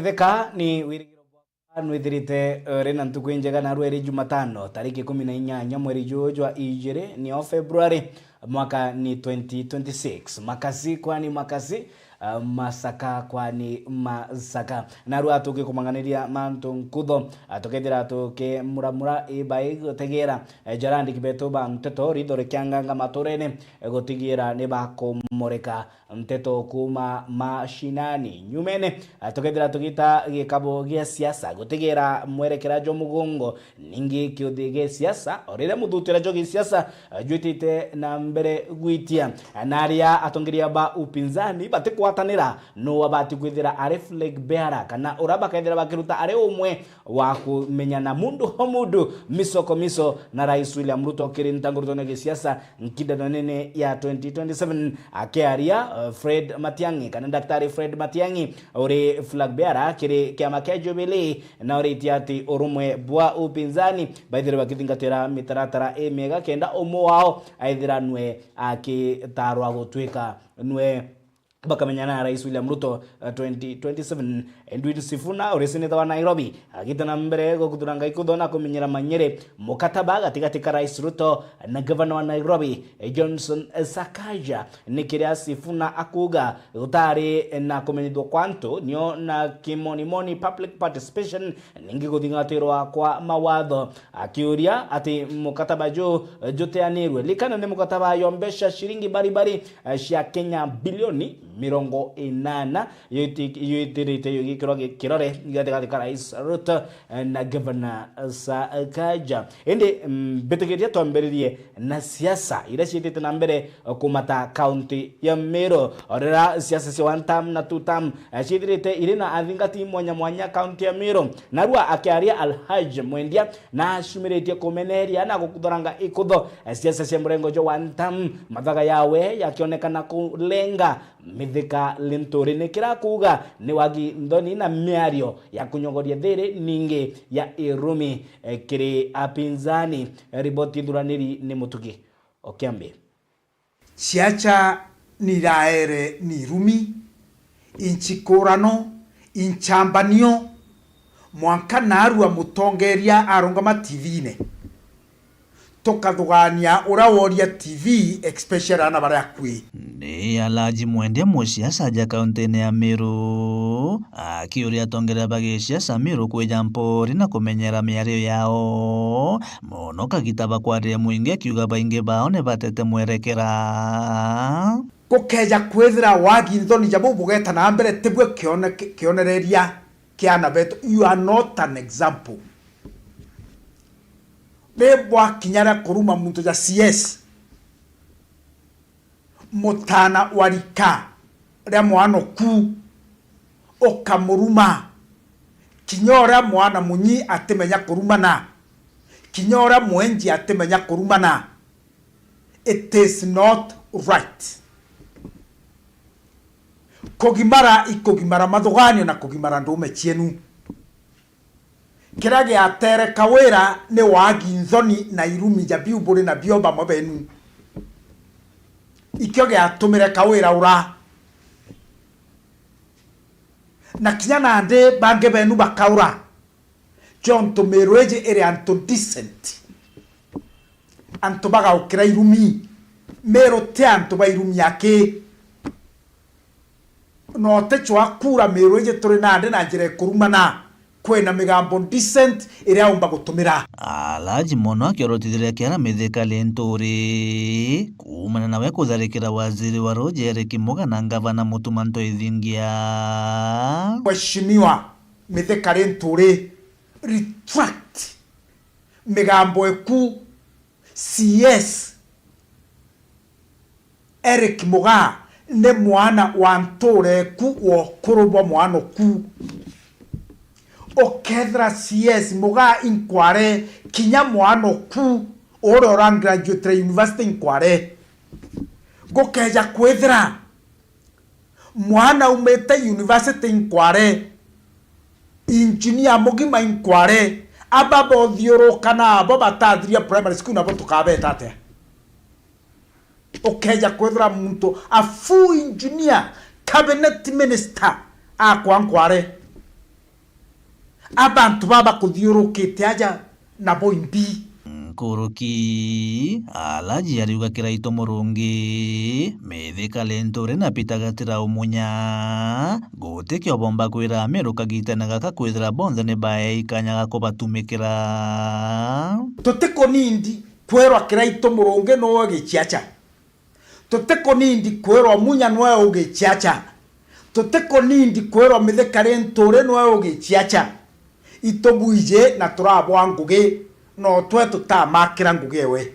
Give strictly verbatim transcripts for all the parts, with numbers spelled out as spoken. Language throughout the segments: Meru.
Theka ni wirigiro bwakwa nwithirite, eh, ri na ntuku injega, narua iri Jumatano, tariki ikumi na inyanya mweri juju jwa ijiri, nio February, mwaka ni twenty twenty-six. Makasi kwani makasi, eh, masaka kwani masaka. Narua tugikumang'aniria mantu nkutho, eh, tukethira tukimuramura ibai gutegera, eh, jarandiki betu ba nteto ritho rikianganga maturene, eh, gutigira ni bakumurika nteto kuuma mashinani. Nyumene, ah, tukethira tugita gikabo gia siasa, gutigira mwerekera jwa mugongo, ningi kiuthi gia siasa, o riria muthutira jwa gisiasa, ah, jwitite na mbere gwitia. Ah, na aria atongeria ba upinzani batikwatanira, nu abati kwithira ari flag bearer, kana ura bakethira bakiruta ari umwe wa kumenyana mundu o mundu, miso ko miso na Rais William Ruto kiri ntangurutone ya gisiasa nkindano nene ya twenty twenty-seven. Akiaria, eh, Fred Matiang'i, kana Daktari Fred Matiang'i, uri flag bearer kiri kiama kia Jubilee, na uritie ati urumwe bwa upinzani baithire bakithingatira mitaratara imiega kenda umwe wao aithiranwe akitarwa gutwika nwe bakamenyana na Rais William Ruto, eh, twenty twenty-seven. Edwin Sifuna, uri seneta wa Nairobi, agite na mbere gukuthura ngai kutho na kumenyera manyere mukataba gatigati ka Rais Ruto na gavana wa Nairobi, eh, Johnson, eh, Sakaja. Ni kiria Sifuna akuga gutari na kumenyithua kwa antu, nio na kimonimoni, public participation, ningi guthingatirwa kwa mawatho, akiuria ati mukataba ju juteanirwe. Likana ni mukataba yo mbeca ciringi baribari, eh, cia Kenya bilioni mirongo inana, yuti-, yutirite yugikirwa gi-, kirore gatagathe ka Rais Ruto, eh, na Governor Sakaja. Indi, mm, mbitikiria twambiririe na siasa iria ciitite na mbere kumata kaunti ya Meru. O riria siasa cia one term na two term, eh, ciithirite iri na athingati mwanya mwanya kaunti ya Meru. Narua akiaria Alhaj Mwendia na acumiritie kumeneria na gukuthoranga ikutho, eh, siasa cia murengo jwa one term, mathaga yawe yakionekana kulenga Mithika Linturi. Ni kira kuuga ni wagi nthoni na miario ya kunyogoria thiri ningi ya irumi, eh, kiri apinzani. Eh, riboti ithuraniri ni Mutugi o Kiambi. Ciaca niraere ni irumi, inchikurano, inchambanio, mwanka naarua mutongeria arungama T V-ine. Tukathugaania uria woria T V, especially aana baria akui. Ni Alhaji Mwendia, musiasa aja kauntine ya Meru, akiuria atongeria ba gisiasa Meru kwija mpori na kumenyera miario yao, mono kagita bakwarire mwingi, akiuga baingi bao ni batete mwerekera. Gukeja kwithira wagi nthoni ja buu bugeta na mbere, tibue kione-, kionereria kia aana betu. You are not an example. Ri bwakinya ria kuruma muntu ja C S, mutana wa rika ria mwana oku, ukamuruma. Kinya uria mwana munyi atimenya kurumana, kinya uria mwenji atimenya kurumana. It is not right. Kugimara ikugimara mathuganio na kugimara ndume cienu. Kiria giatere Kawira ni wagi nthoni na irumi ja biu buri nabio bamwe benu. Ikio giatumire Kawira ura. Na kinya nandi bangi benu bakaura. Jontu Meru iji iri antu decent. Antu bagaukira irumi. Meru ti antu ba irumi aki. No ti cwa kuura Meru iji turi nandi na njira ikurumana. Kwina migambo decent iria umba gutumira. Alhaji mono akiorotithiria kiara Mithika Linturi kuumana nawe kutharikira waziri wa ruji Eric Muga na ngavana Mutuma Ntoithingia. Mheshimiwa Mithika Linturi, retract migambo eku. C S Eric Muga ni mwana wa ntuura eku wa ukuru bwa mwana oku. Ukethira C S Muga inkware, kinya mwana oku uria ura graduate university inkware. Gukeja kwithira mwana umite university inkware, engineer mugima inkware, aba bothiuruka na abo batathiria primary school, nabo tukabeta atia? Ukeja kwithira muntu a full engineer, cabinet minister akwa nkware. Abantu baba kuthiurukite aja nabo imbi. Nkuruki, Alaji ariuga Kiraitu Murungi, Mithika Linturi na Peter Gatira Umunya, guti kio bomba kwira Amiru kagitene gaka kwithira bonthe ni baei kanya ga kubatumikira. Tutikunindi kwirwa Kiraitu Murungi niwe ugichiacha. Tutikunindi kwirwa Munya niwe ugichiacha. Tutikunindi kwirwa Mithika Linturi niwe ugichiacha. Itubwiji na turabwa ngugi, no twe tutamakira ngugi ewe.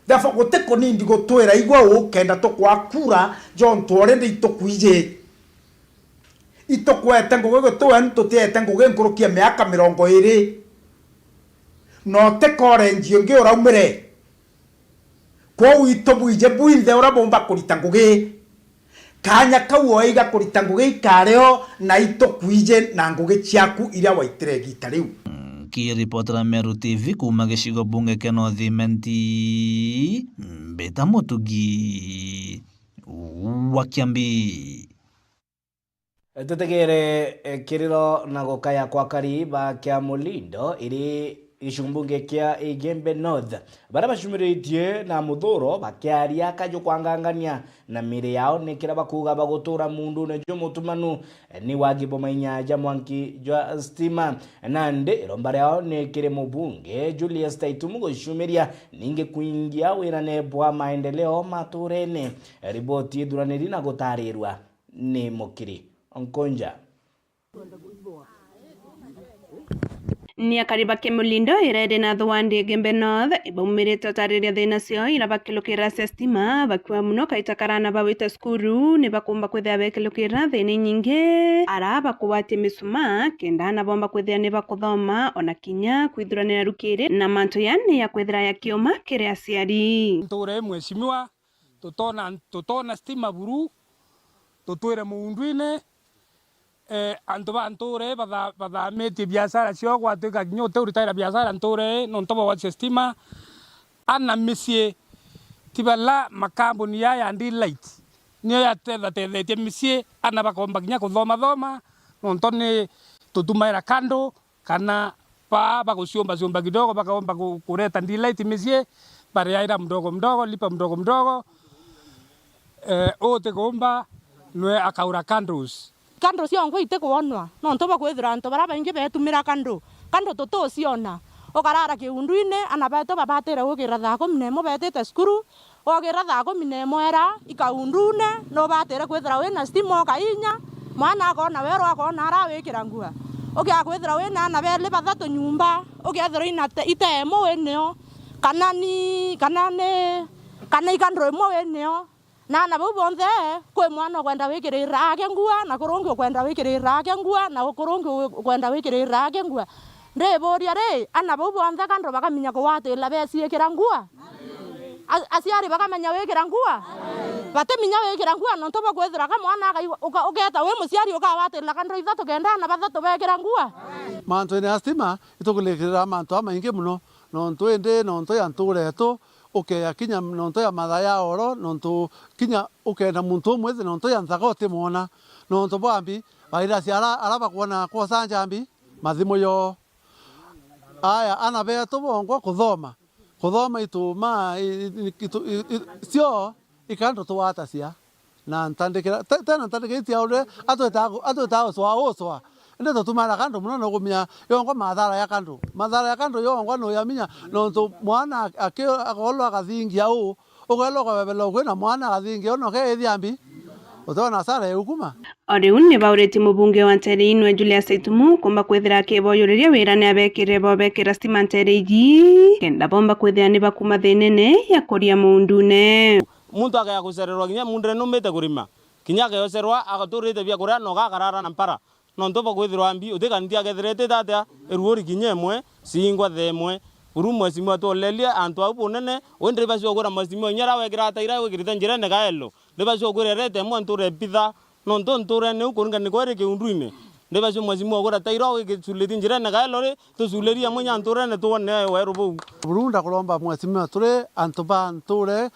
Therefore, gutikunindi gutwira igwe uu kenda tukwaa kura, jontu already itukwiji. Itukwete ngugi guti weni tutiete ngugi nkuruki ya miaka mirongo iri. Na utikorenji ungi uraumire. Kwou itubwiji bwinthe uria bumba kurita ngugi. Kaanya kau oiga kurita ngugi ikario, na itukwiji na ngugi ciaku iria waitire igiita riu. Nkiripotera Meru T V kuuma gicigo bunge kia North Imenti, Mbita Mutugi wa Kiambi. Tutegere, eh, kiriro na gukaya kwa kari ba Kiamulindo iri gicumbunge kia Igembe North, baria bacumiritie na muthuro bakiaria kaju kwangangania na miri yao ni kiria bakuuga bagutura muundune jumutumanu, eh, ni wagi bwa mainya ja mwanki jwa stima. Nandi iromba riao ni kiri mubunge Julius Taitumu gucumiria ningi kuingia wirane bwa maendeleo maturene. Riboti ithuraniri na gutarirwa ni Mukiri Nkunja. Ni akari ba Kimulindo ira iri na Thuwandi Igembe North, ibaumirite utariria thina ciao ira bakilukira cia stima, bakiuga muno kaita karana bawite cukuru ni bakumba kwithira bekilukira thina inyingi, ara bakugwatia misuma kenda ana bomba kwithira ni bakuthoma, ona kinya kwithuranira rukiri na mantu yani ya kwithira ya kiuma kiri aciari. Ntuura i mheshimiwa, tutona, tutona stima buru, tutwire muundwine. Eh, antu ba ntuura ii batha-, bathamitie biashara ciao, gwatuika kinya uti uritaira biashara ntuura ii nontu bwa gwacia stima. Ana micii ti bala makambuni jaa ya D-Light niyo yatethatethetie micii, ana bakomba kinya kuthomathoma, nontu ni tutumaira kando, kana baa baguciumbaciumba kidogo, bakaomba ku-, kureta D-Light micii, bariaira mdogo mdogo, lipa mdogo mdogo. Eh, uu ti kuumba, nwe akaura candles. Candles cionkwa itikwonwa, nontu bwa kwithira antu baria baingi beetumira candle. Candle tutuciona. Ukarara kiundwine, ana beetu babatire gukira thaa kumi na imwe beetite cukuru, Wookira thaa kumi na imwe era ikaundune, nubatire kwithira wina stima ukainya, mwana akoona weru, akoona ara wikira ngua. Ukia kwithira wina aana beeli bathatu nyumba, ukethirwa ina te-, ite imwe winio, kana ni, kana ni, kana ikandro imwe winio. Na aana bau bonthe, kwi mwana ukwenda wikirira ake ngua, na kuri ungi ukwenda wikirira ake ngua, na kuri ungi ukwenda wikirira ake ngua. Ndiburia ri, aana bau bonthe kando bakaminya kugwatira beciikira ngua? A-, aciari bakamenya wikira ngua? Batiminya wikira ngua, nontu bakwithira ka mwana akaigua, uka-, ukeeta wi muciari ukagwatira kando ithatu kenda aana bathatu beekira ngua? Mantuine ya stima, itukulikirira mantu jamaingi mono, nontu indi nontu ya ntuura yeetu, ukeeja kinya nontu ya mathaa ya oro, nontu kinya ukeenda muntu umwithi nontu ya nthaka utimwona. Nontu bwa mbi, bairasi ara, ara bakwona kwosa njambi, mathimu yoo. Aya, aana beetu bongwa kuthoma. Kuthoma ituma, i-, i-, itu-, i-, i-, cio, ikando tuwatacia. Na ntandikira, te-, tena ntandikira itiaurire, atwitaga gu-, atwitaga gucwaa ucwaa. Indi tutumaira kando mono nugumia yongwa mathara ya kando. Mathara ya kando yongwa nuyaminya, nontu mwana aki-, akoolwa akathingia uu, ukeelwa ukabebela ukwi na mwana akathingia uu, noke ithia mbi. Utiona hasara iu kuma? O riu ni bauritie mubunge wa nteere ii nwe Julius Itumu kumba kwithira akiboyuriria wira ni abekire bo bekira stima nteere iji, kenda bomba kwithira ni bakuma thiinene ya kuria muundune. Muntu akea gucererwa kinya muundire numite kurima, kinya akeocerwa agaturite biakuria na ugakarara na mpara. Nontu bwa kwithirwa mbi, uti kanti akethirite atia, iruuri kinya imwe, ciingwa thaa imwe. Uru mheshimiwa tuolerie antu au bunene, wi ndiribacio kwira mheshimiwa inya ra wekira taira wikirite njirene kaelo. Ndibacio kwira irete imwe nture pitha, nontu nturene iu kuringa ni kweri kiundwine. Ndibacio mheshimiwa kwira taira wikiculiti njirene kaelo ri, tuculirie amwe inya nturene twone weru buu. Buru ndakuromba mheshimiwa turi antu ba nture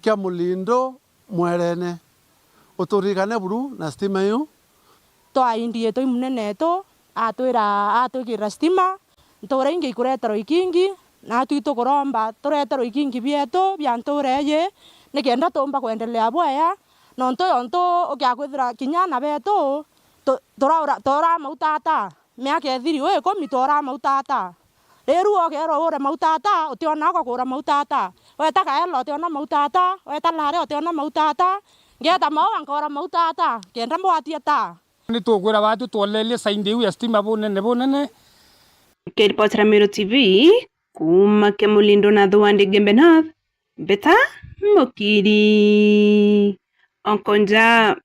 kia Mulindo, Mwerene. Uturirikane buru na stima iu. Twaindie twi munene etu, atwira, atwikirira stima, ntuura ingi ikureterwa ikingi, naatwi tukuromba tureterwe ikingi bietu bia ntuura iji, nikenda tuumba kwendelea bwega, nontu yontu ukiakwithira kinya aana betu, tu-, turaura, tooraa mauta ata? Miaka ithiri uu ikumi tooraa mauta ata? Riu ukeerwa uure mauta ata? Utiona gwa kuura mauta ata? Weta Kaela utiona mauta ata? Weta Lare utiona mauta ata? Ngeeta Maua nkoora mauta ata? Kenda mbwatia ata? Ni tukwira baatu twolerie side iu ya stima bunene bunene. Nkiripotera Meru T V, kuuma Kemulindo na Thuwandi Gembe North, Mbeta Mukiri. Onkonja.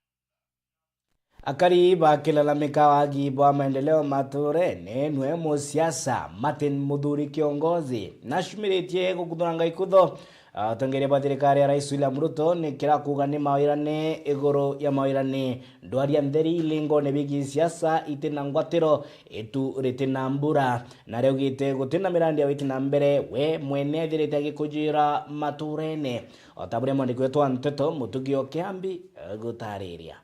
Akari bakilalamika wagi bwa maendeleo maturene, nwe musiasa Martin Muthuri Kiongozi nacumiritie gukuthuranga ikutho atongeria ba thirikari ya Rais William Ruto ni kira kuuga ni mawirane iguru ya mawirane. Ndwaria ntheri ilingone bigii siasa iti na ngwatiro, itu riti na mbura, na riaugite guti na mirandi ya witi na mbere, we mwene ethirite agikujira maturene. O ta buria mwandiki wetu wa nteto Mutugi o Kiambi agutariria.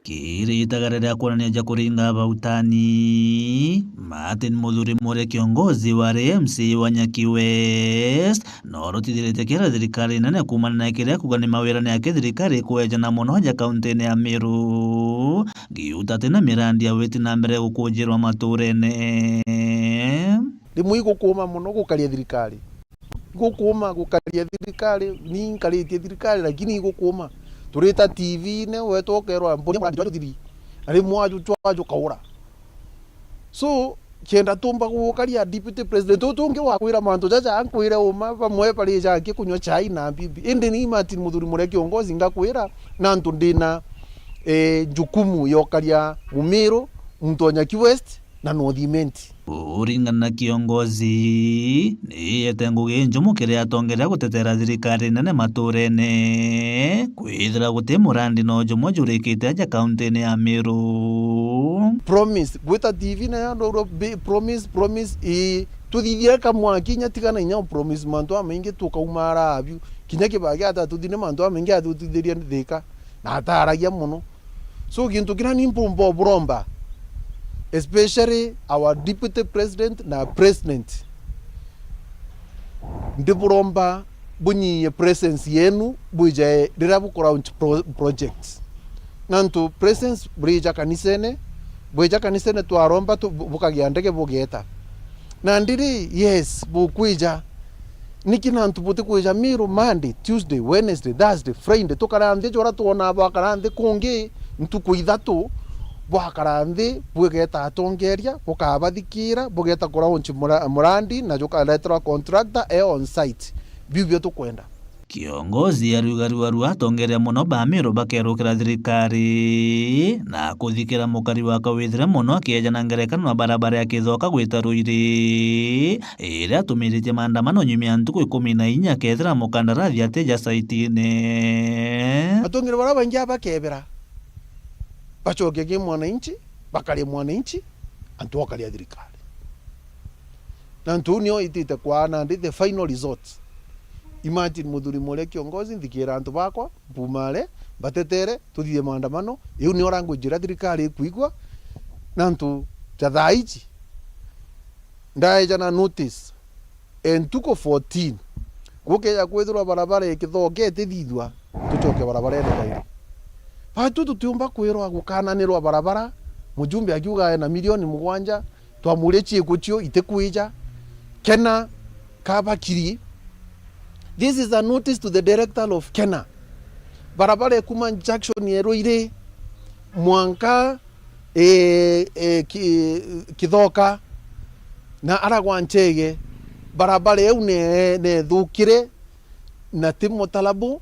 Kiri itagare ria kwonania ja kuringa bautani, Martin Muthuri Muria, kiongozi wa R M C wa Nyaki West, no rutithiritie kiara thirikari nene kuumana na kiria kuuga ni mawirane ya kithirikari kweejana mono aja kauntine ya Meru, giuta ati na mirandi ya witi na mbere gukujirwa maturene. Rimwe igukuuma mono gukaria thirikari. Igukuuma gukaria thirikari, ni nkaritie thirikari, lakini igukuuma. Turita T V-ine, wetwa ukeerwa, "Mboria murandi jwa juthiri." Na rimwe waju, jwa jukaura. So, kenda tumba gukaria deputy president, uyu tungi wakwira mantu jaja, ankwire uma, bamwe bari jaki kunywa chai na mbibi. Indi ni Martin Muthuri Muria kiongozi, ngakwira, nantu ndina, eh, jukumu ya ukaria Mumiru, muntu wa Nyaki West, na North Imenti. Kuringana na kiongozi, ni ete ngugi njumu kiri atongeria gutetera thirikari nene maturene, kwithira guti murandi no jumwe jurikite aja kauntine ya Meru. Promise, gwita T V na ya ndoro, bi-, promise, promise, ii, tuthithie kamwe kinya tigana inya promise mantu amaingi tukaumara abiu. Kinya kibaki atatuthine mantu amaingi atutithirie thika. Na ataragia mono. So, gintu kiria ni mpumba buromba, especially our deputy president na president, ndiburomba bunyiyie presence yenu bwije riria bukulaunch pro-, projects. Nantu presence burija kanisene, bwija kanisene twaromba tu-, bu-, bukagia ndege bugeeta. Nandi ri, yes, bukwija. Niki nantu butikwija Meru Monday, Tuesday, Wednesday, Thursday, Friday? Tukara nthi jora twona bwakara nthi kungi ntuku ithatu, bwakara nthi bugeta atongeria, bukabathikira, bugeta kulaunch mura-, murandi na jukareterwa contractor e on site. Biu bio tukwenda. Kiongozi ariuga rua rua atongeria mono ba Meru bakerukira thirikari na kuthikira mukari wa kawithire mono akieja na ngerekano ya barabara ya Kithoka gwita Ruiri, iria atumiritie maandamano nyuma ya ntuku ikumi na inya akethira mukandarathi atija saitine. Atongeria baria baingi bakebera, bacoke ki mwananchi, bakari mwananchi, antu okaria thirikari. Na antu uu nio itite kwaa nandi the final resort. Imagine muthuri muria kiongozi, nthikira antu bakwa, mpumare, mbatetere, tuthithie maandamano. Iu nio language iria thirikari ikwigua, na antu ja thaa iji. Ndaeja na notice, e ntuku fourteen, gukeja kwithirwa barabara ikithoka itithithua, tucoke barabarene kairi. Batu tutiumba kwirwa gukananirwa barabara, mujumbe akiuga ena milioni mugwanja, twamuria ciiko cio itikwija. Kena kabakiri. This is a notice to the director of Kena. Barabara ikuma junction ya Ruiri mwanka, e, e, ki-, Kithoka na aragwa Nchege, barabara iu ne-, nethukire na ti mutarabu.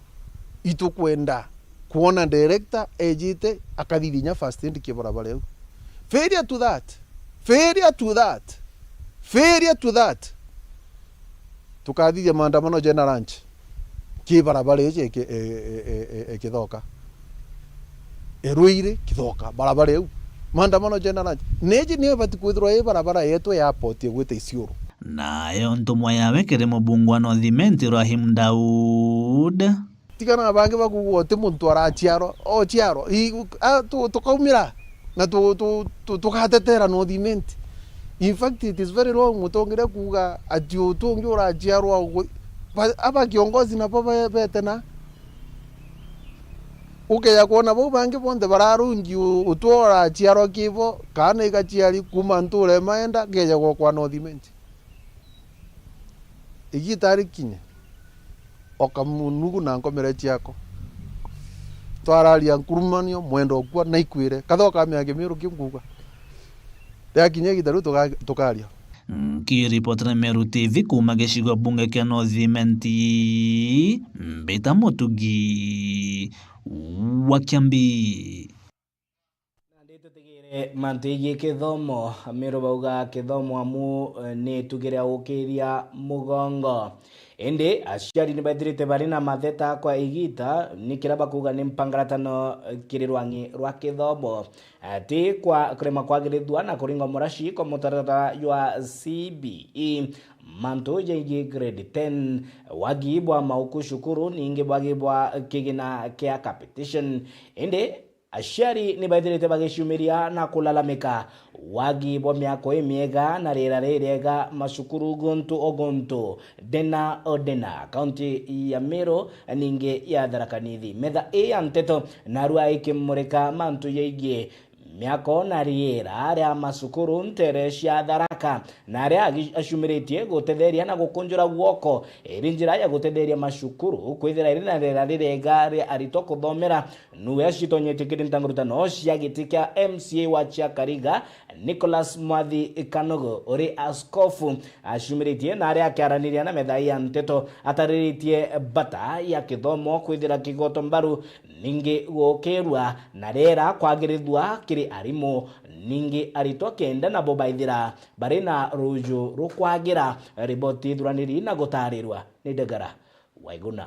Itukwenda kwona director ejite akathithia inya first aid ki barabara iu. Failure to that. Failure to that. Failure to that. Tukathithia maandamano jena lunch ki barabara iji iki-, e-, e-, e-, e-, ikithoka. Iruiri kithoka, barabara iu. Maandamano jena lunch. Neji niyo ibati kwithirwa i barabara yetu ya airport igwita Isiolo. Nayo ntumwa yawe kiri mubunge wa North Imenti, Rahim Daud. Tigana na bangi bakuuga uti muntu araciarwa, ociarwa. I-, a-, tu-, tukaumira. Na tu-, tu-, tu-, tugatetera North Imenti. In fact, it is very wrong mutongeria kuuga ati utu ungi uraciarwa ugu-, ba-, aba kiongozi nabo be-, bete na. Ukeja kwona bau bangi bonthe bararungi u-, utu uraciarwa kibo, kana igaciari kuuma ntuura imaenda, ngeja gwakwa North Imenti. Igiita rikinye, oka munugu na nkomere ciako. Twararia nkurumanio, mwenda ukua na ikwire. Kathoka mea Kimiru kiu nguga. Riakinya igiita riu tuga-, tukaria. Nkiripotera Meru T V kuuma gicigo bunge kia North Imenti, Mbita Mutugi wa Kiambi. Nandi tutigire mantu jegii kithomo. Amiru bauga kithomo amu, eh, ni tugire ya gukiria mugongo. Indi aciari ni baithirite bari na matheta kwa igiita, ni kiria bakuuga ni mpangaratano, eh, kiri rwang'i rwa kithomo. Eh, ti kwa kurema kwagirithua na kuringwa muraci kwa mutaratara jwa C B E. Mantu jegii grade ten, wagi bwa mauku cukuru, ningi wagi bwa kigina kia capitation. Indi aciari ni baithirite bagiciumiria na kulalamika wagi bwa miako imiega na riera ririega macukuru guntu o guntu, ndena o ndena, kaunti ya Meru, ningi ya Tharaka Nithi. Metha ii ya nteto narua ikimurika mantu jegii miako na riera ria macukuru ntere cia Tharaka, na aria agi-, aciumiritie gutetheria na gukunjura guoko iri njira ya gutetheria macukuru kwithira iri na riera ririega ria aritwa kuthomera. Niwe acitonyetie kiri ntangurutano cia giti kia M C A wa Chiakariga, Nicholas Mwathi Kanugu, uri askofu, aciumiritie na aria akiaraniria na metha ya nteto atariritie bata ya kithomo kwithira kigoto mbaru, ningi gukirua na riera kwagirithua kiri arimu, ningi aritwa kenda nabo baithira bari na ruju rukwagira. Riboti ithuraniri na gutarirwa ni Ndegara Waiguna.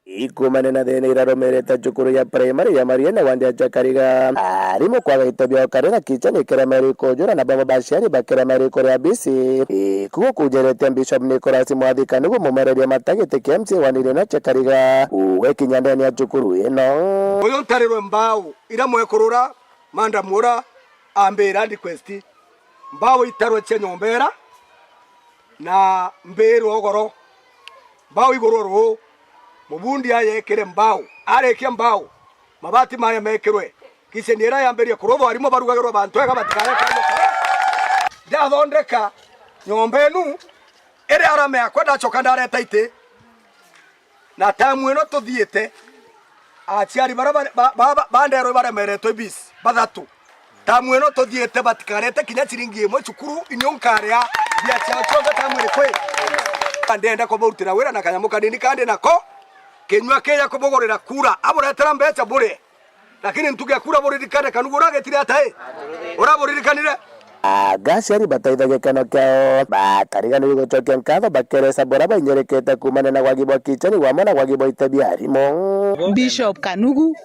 Ikumane na thina irarumirite cukuru ya primary ya Mariene wandi ya Chiakariga, arimu kwaga ite bia ukarira kicheni ikiremera ikujura na bamwe baciari bakiremera ikuria bisi. Ikugu kujeretie Bishop Nicholas Mwathi Kanugu mumereria matagiti kia M C A wandi ino Chiakariga, uwe kinya ndene ya cukuru ino. Uyu ntarirwe mbau iria mwekurura Madam ura ambira request, mbao itarwe cia nyomba ira, na mbirwe ugoro, mbao igurwe ruu. Mubundi ayekire mbao, arikia mbao, mabati maya mekirwe, kiceni ira yambirie kuruthwa, arimu barugagirwe bantu ega batikare. Ndathondeka nyomba inu, iri arama yakwa, ndacoka ndareta iti. Na tamu ino tuthiite, aciari bara ba, ba, ba, ba, banderwe baremeretwe bisi bathatu. Tamu ino tuthiite batikarete kinya ciringi imwe cukuru, inio nkaria mbia ciao cionthe tamu iriku ii? Ndenda kuburutira wira na kanyamu kanini kandi nako, kinyua kiija kubugurira kura, aburetera mbeca burie. Lakini ntuge kura buririkane Kanugu uragitire ata i? Uraburirikanire? Aga aciari bataithagia gikeno kiao, batariganirue gucokia nkatho bakeresa bura bainyirikite kuumania na gwagi bwa kicheni wamwe na gwagi bwa ite bia arimu. Bishop Kanugu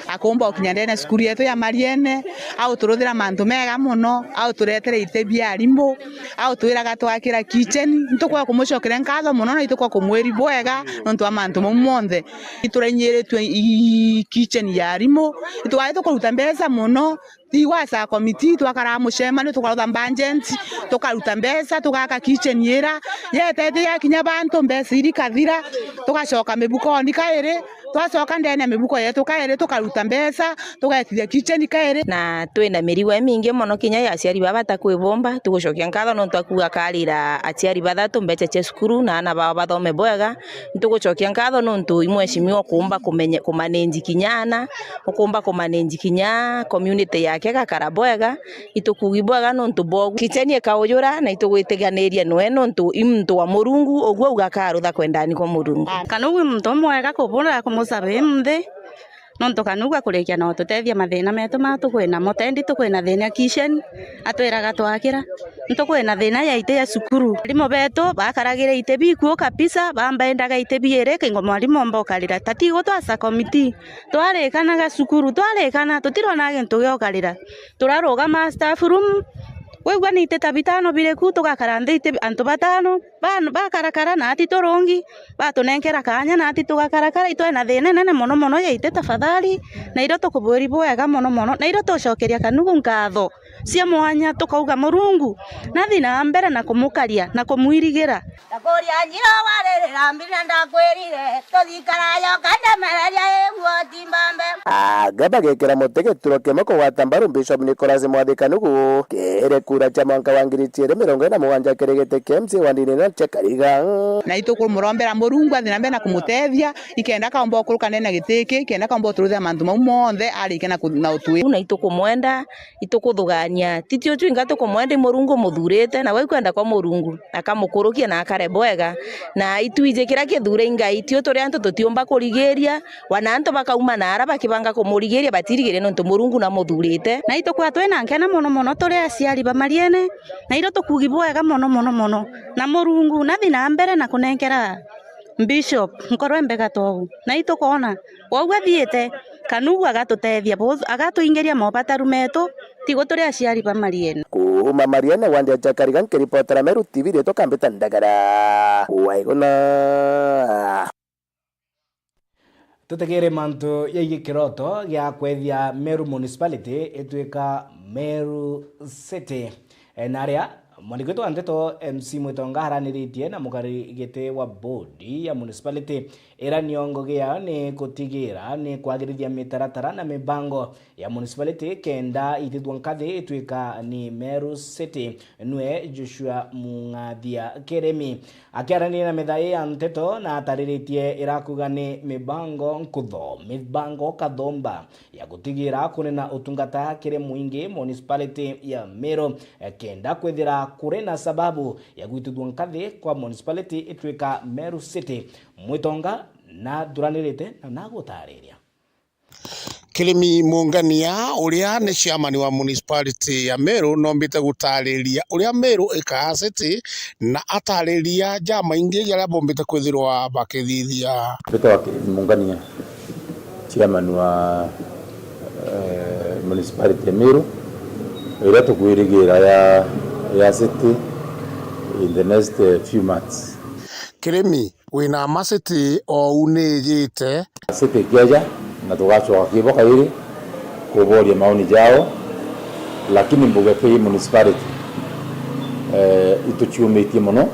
akumba ukinya ndene cukuru yetu ya Mariene, auturuthira mantu mega muno, auturetere ite bia arimu, autwiraga twakira kicheni. Ntukwa kumucokera nkatho muno na itukwa kumwiri bwega nontu wa mantu mau monthe. Iturenyiritue i-, kitchen ya arimu, itwari tukuruta mbeca mono. Tigwasa komiti, twakaraa mucemanio, tukarutha budget, tukaruta mbeca, tugaka kitchen ira. Yetete yakinya bantu, mbeca iri kathira, tugacoka mibukoni kairi, twacoka ndene ya mibuko yetu kairi, tukaruta mbeca, tugetithia kitchen kairi. Na twina mirigo imingi mono kinya ya aciari baba batakwibumba, tugucokia nkatho nontu akuga akarira aciari bathatu mbeca cia cukuru na aana bao bathome bwega. Ntugucokia nkatho nontu i mheshimiwa ukumba kumenye-, kumanage kinya aana, ukumba kumanage kinya community yake gakara bwega. Itukugi bwega nontu bwogu. Kicheni ikaujura na itugwitiganiria nwe nontu i muntu wa Murungu, uguo uga akarutha kwendani kwa Murungu. Kana ugu i muntu umwega kubura kumusaba i nthi. Nontu Kanugu akurikia na ututethia mathina metu ma tukwina mo, tendi tukwina thina kitchen, atwiraga twakira, ntukwina thina ya ite ya cukuru. Arimu betu bakaragire ite bikuu kabisa, bambendaga ite biiri, kingo mwarimu omba ukarira. Tatigu twasa committee, twarikanaga cukuru, twarikana, tutirona gintu gia ukarira. Turarugama staff room, wigua ni ite ta bitano biri ku, tugakara nthi ite antu batano. ba-, bakarakara na ati turungi, batunenkera kaanya na ati tugakarakara, itwena thina inene mono mono ya iti tafadhali, na irio tukubwiri bwega mono mono, na irio tucokeria Kanugu nkatho cia mwanya, tukauga Murungu nathi na mbere na kumukaria na kumwirigira. Ndakuria njira waririra mbina ndakwirire, tuthikarayo kandemereria iguo timbambe. Anga bagekira muti gituro kimwe kugwata mbaru Bishop Nicholas Mwathi Kanugu kiri kura cia mwanka wa ngiri ciiri mirongo iri na mugwanja kiri giti kia M C A wa ndini na Chakariga. Na itukumurombera Murungu athi na mbere na kumutethia, ikenda kaomba ukuruka ndene na giti iki, ikenda kaomba uturuthia mantu mau monthe arike na ku-, na utwi. Na itukumwenda, itukuthugania. Ti tio twinga tukumwenda, i Murungu umuthurite, na we ikwenda kwa Murungu, akamukurukia na akare bwega. Na itwiji kiria kithure i Ngai, tio turi antu tutiumba kurigiria, wana antu bakauma na ara bakibanga kumurigiria, batirigiria nontu Murungu namuthurite. Na itukwaa twina nkena mono mono turi aciari ba Mariene, na irio tukugi bwega mono mono mono. Na Murungu nathi na mbere na kunenkera Bishop nkoro imbega tou. Na itukoona Wau athiite, Kanugu agatutethia bu-, agatuingiria mobataru metu, tigu turi aciari ba Mariene. Kuuma Mariene, wandi ya Chakariga, nkiripotera Meru T V, riitwa Kambita Ndagara. Waiguna. Tutegere mantu jaigi kiroto gia kwethia Meru Municipality itwika Meru City. E, na aria mwandiki wetu wa nteto M C Mwitonga araniritie na mukari giti wa bodi ya municipality, ira nio ngugi yao ni gutigira ni kwagirithia mitaratara na mibango ya municipality kenda itithua nkathi itwika ni Meru City, nwe Joshua Mungathia Kirimi. Akiaraniria na metha ii ya nteto, na atariritie ira akuuga ni mibango nkutho, mibango kathomba ya gutigira kuri na utungata kiri muingi municipality ya Meru, eh, kenda kwithira kuri na sababu ya gwitithua nkathi kwa municipality itwika Meru City. Mwitonga nathuranirite na nagutariria. Kirimi Mungania, uria ni chairman wa municipality ya Meru, nombite gutariria uria Meru ikaa city, na atariria jamaingi jaria bombite kwithirwa bakithithia. Mbitagwa Kirimi Mungania, chairman wa, eh, municipality ya Meru, iria tukwirigira ya, ya city in the next, eh, few months. Kirimi, wina ma city ou niijite. City ikieja, na tugacoka kibo kairi kuboria maoni jao, lakini mbuge ki municipality, eh, ituciumitie mono,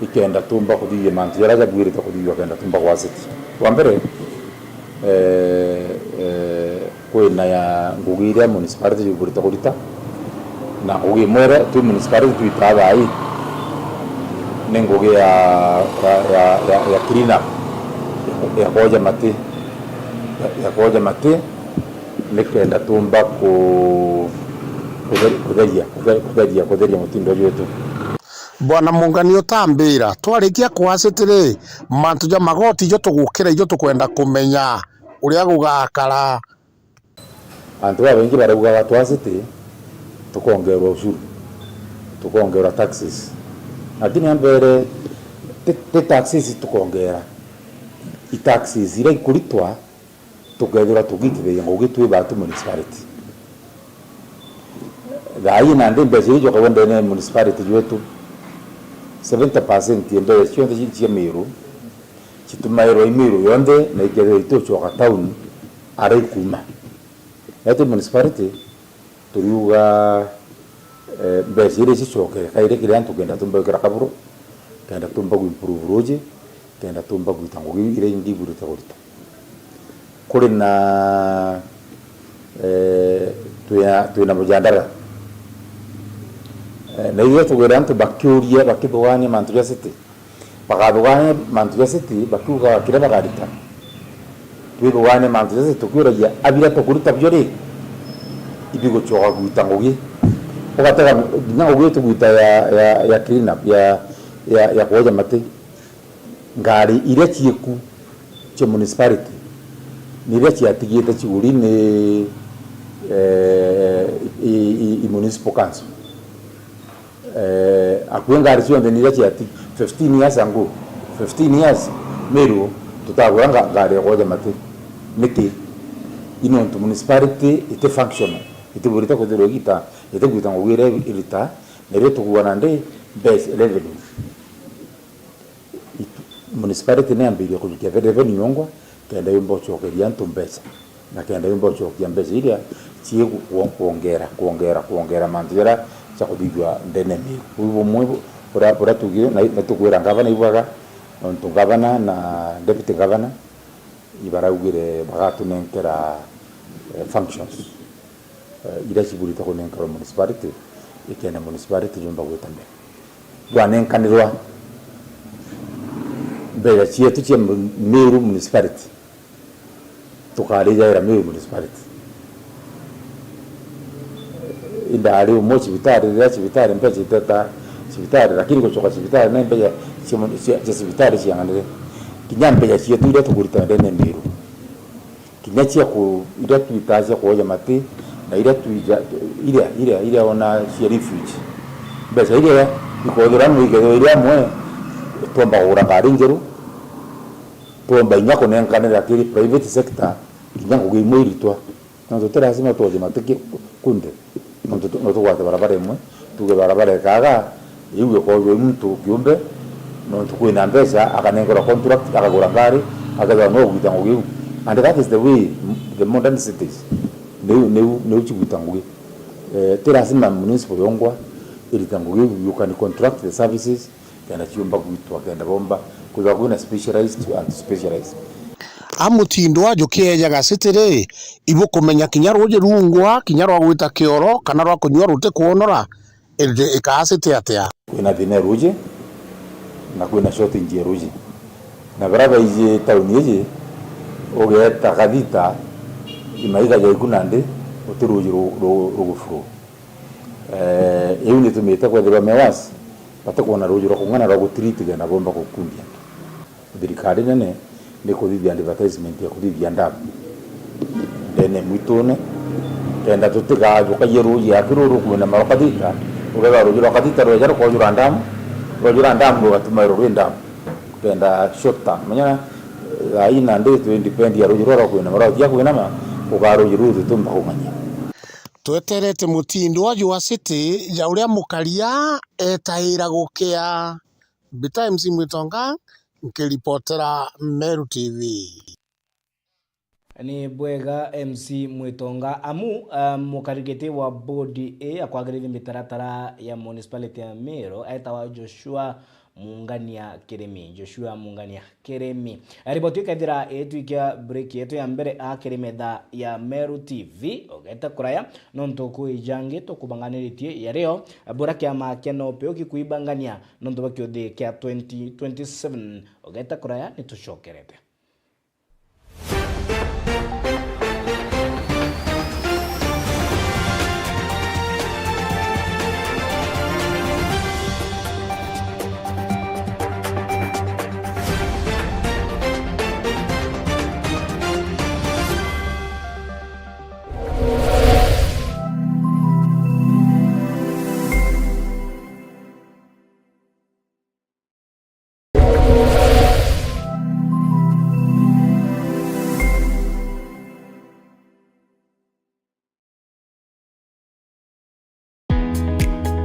ikenda tumba kuthithia mantu jaria jabwirite kuthithua kenda tumba gwa city. Kwa mbere, eh, eh, kwina ya ngugi iria municipality jubwirite kurita, na ngugi imwe iria twi municipality twitaa thaa ii ni ngugi ya, ya, ya, ya, ya clean up, ya, ya kwoja mati, ya, ya kwoja mati, nikenda tumba ku-, kuthe-, kutheria, kuthe-, kutheria, kutheria mutindo jwetu. Bwana Mungania, utambira, twarikia kwaa city ri, mantu ja magoti jo tugukira ijo tukwenda kumenya uria gugakara. Antu babaingi baraugaga twaa city tukongerwa ushuru, tukongerwa taxes. Lakini ambere ti, ti taxes tukongera. I taxes iria ikuritwa tukethirwa tugitithagia ngugi twi batu municipality. Thaa ii nandi mbeca iria ijokagwa ndene ya municipality jwetu, seventy percent ya mbeca cionthe ci-, cia Meru citumairwa i Meru yonthe na ikethirwa itucoka town aria ikuma. Etu municipality turiuga, eh, mbeca iria cicokere kairi kiri antu kenda tumba gwikira kaburu, kenda tumba ku improve ruuji, kenda tumba gwita ngugi iria ingi ibwirite kurita. Kuri na, eh, twina, twina mujandara. Eh, na ithuĩ tugwire antu bakiuria, bakithugania mantu ja city. Bakathugania mantu ja city, bakiuga kiria bakarita. Twithugania mantu ja city, tukiuragia, a biria tukurita bio ri, ibigucoka gwita ngugi. Ugatega nginya ngugi tugwita ya, ya, ya clean up, ya, ya, ya kwoja mati. Ngari iria ciiku cia municipality ni iria ciatigite ciguri ni, eh, i, i, i municipal council. Eh, akui ngari cionthe ni iria ciati fifteen years ago, fifteen years, Meru tutagura nga-, ngari ya kwoja mati. Niki? I nontu municipality iti functional, itibwirite kwithirwa igita, itigwita ngugi iria irita, na iria tukuona ndi best revenue. Municipality ni yambirie kujukia revenue yongwa, kenda yumba gucokeria antu mbeca, na kenda yumba gucokia mbeca iria cii ku-, ku-, kwongera, kwongera, kwongera mantu jaria ja kuthithua ndene ya Miru. Buu bumwe bu-, buria, buria tuugire, na, na tukwira ngavana ibwaga, nontu ngavana na deputy ngavana ibaraugire bagatunenkera, eh, functions, eh, iria ciburite kunenkerwa municipality, ikenda municipality yumba gwita mbere. Bwanenkanirwa mbeca cietu cia Miru Municipality, tukarijaira Miru Municipality. Indari umwe cibitari, riria cibitari mbeca iteta cibitari, lakini gucoka cibitari na mbeca cia, cia, cia cibitari ciang'anire. Kinya mbeca cietu iria tukurita ndene Miru, kinya cia ku-, iria twitaa cia kwoja mati, na iria twija, iria, iria, iria ona cia refuge. Mbeca iria ikothira no ikethirwa iria amwe, twomba kugura ngari njeru, twomba inya kunenkanira kiri private sector, kinya ngugi imwe iritwa. Nontu ti lazima twoje mati ki-, kunthe. Nontu tu-, no tugwate barabara imwe, tuge barabara ikaga, iu ikoojwa i muntu kiumbe, nontu kwina mbeca, akanenkerwa contract, akagura ngari, akethirwa no gwita ngugi iu. And that is the way m-, the modern cities, niu, niu, niu cigwita ngugi. Eh, ti lazima municipal yongwa irita ngugi iu, you can contract the services, kenda ciumba gwitwa, kenda bomba kwithirwa kwina specialized and specialized. A mutindo ajo kiejaga city ri, ibukumenya kinya ruuji rungwa, kinya rwa gwita kioro, kana rwa kunyua rutikwonora, indi ikaa city atia? Kwina thina ya ruuji, na kwina shortage ya ruuji. Na baria baiji tauni iji, ugeeta Kathita, imaiga jaiku nandi, uti ruuji ru-, ru-, rugufuru. Eh, iu nitumite kwethirwa mewas batikwona ruuji rwa kung'ana rwa gutreat kenda bomba gukundia antu. Thirikari nene ni kuthithia advertisement ya kuthithia ndamu ndene mwitune, kenda tutigajukagie ruuji aki ruru kwina maro Kathita, ugetha ruuji rwa Kathita rweja rukoojura ndamu, rwojura ndamu rugatuma ruri ndamu, kenda shorter. Menya, eh, thaa ii nandi twi depend ya ruuji rura rwa kwina maro, tia kwinama, ugaa ruuji ruru tutumba kung'ania. Tweterete mutindo wa jua city ja uria mukaria etaira gukea. Mbita M C Mwitonga, nkiripotera Meru T V. Ni bwega M C Mwitonga, amu, ah, mukarigiti wa bodi ii ya kwagirithia mitaratara ya municipality ya Meru aetawa Joshua Mungania Kirimi. Joshua Mungania Kirimi. Eh, riboti ikethira itwikia break yetu ya mbere a kiri metha ya Meru T V, ugete kuraya, nontu kwi jangi tukubanganiritie ya rio, bura kiama kia NOPEU gikuibangania nontu bwa kiuthi kia twenty twenty-seven, ugete kuraya nitucokerete.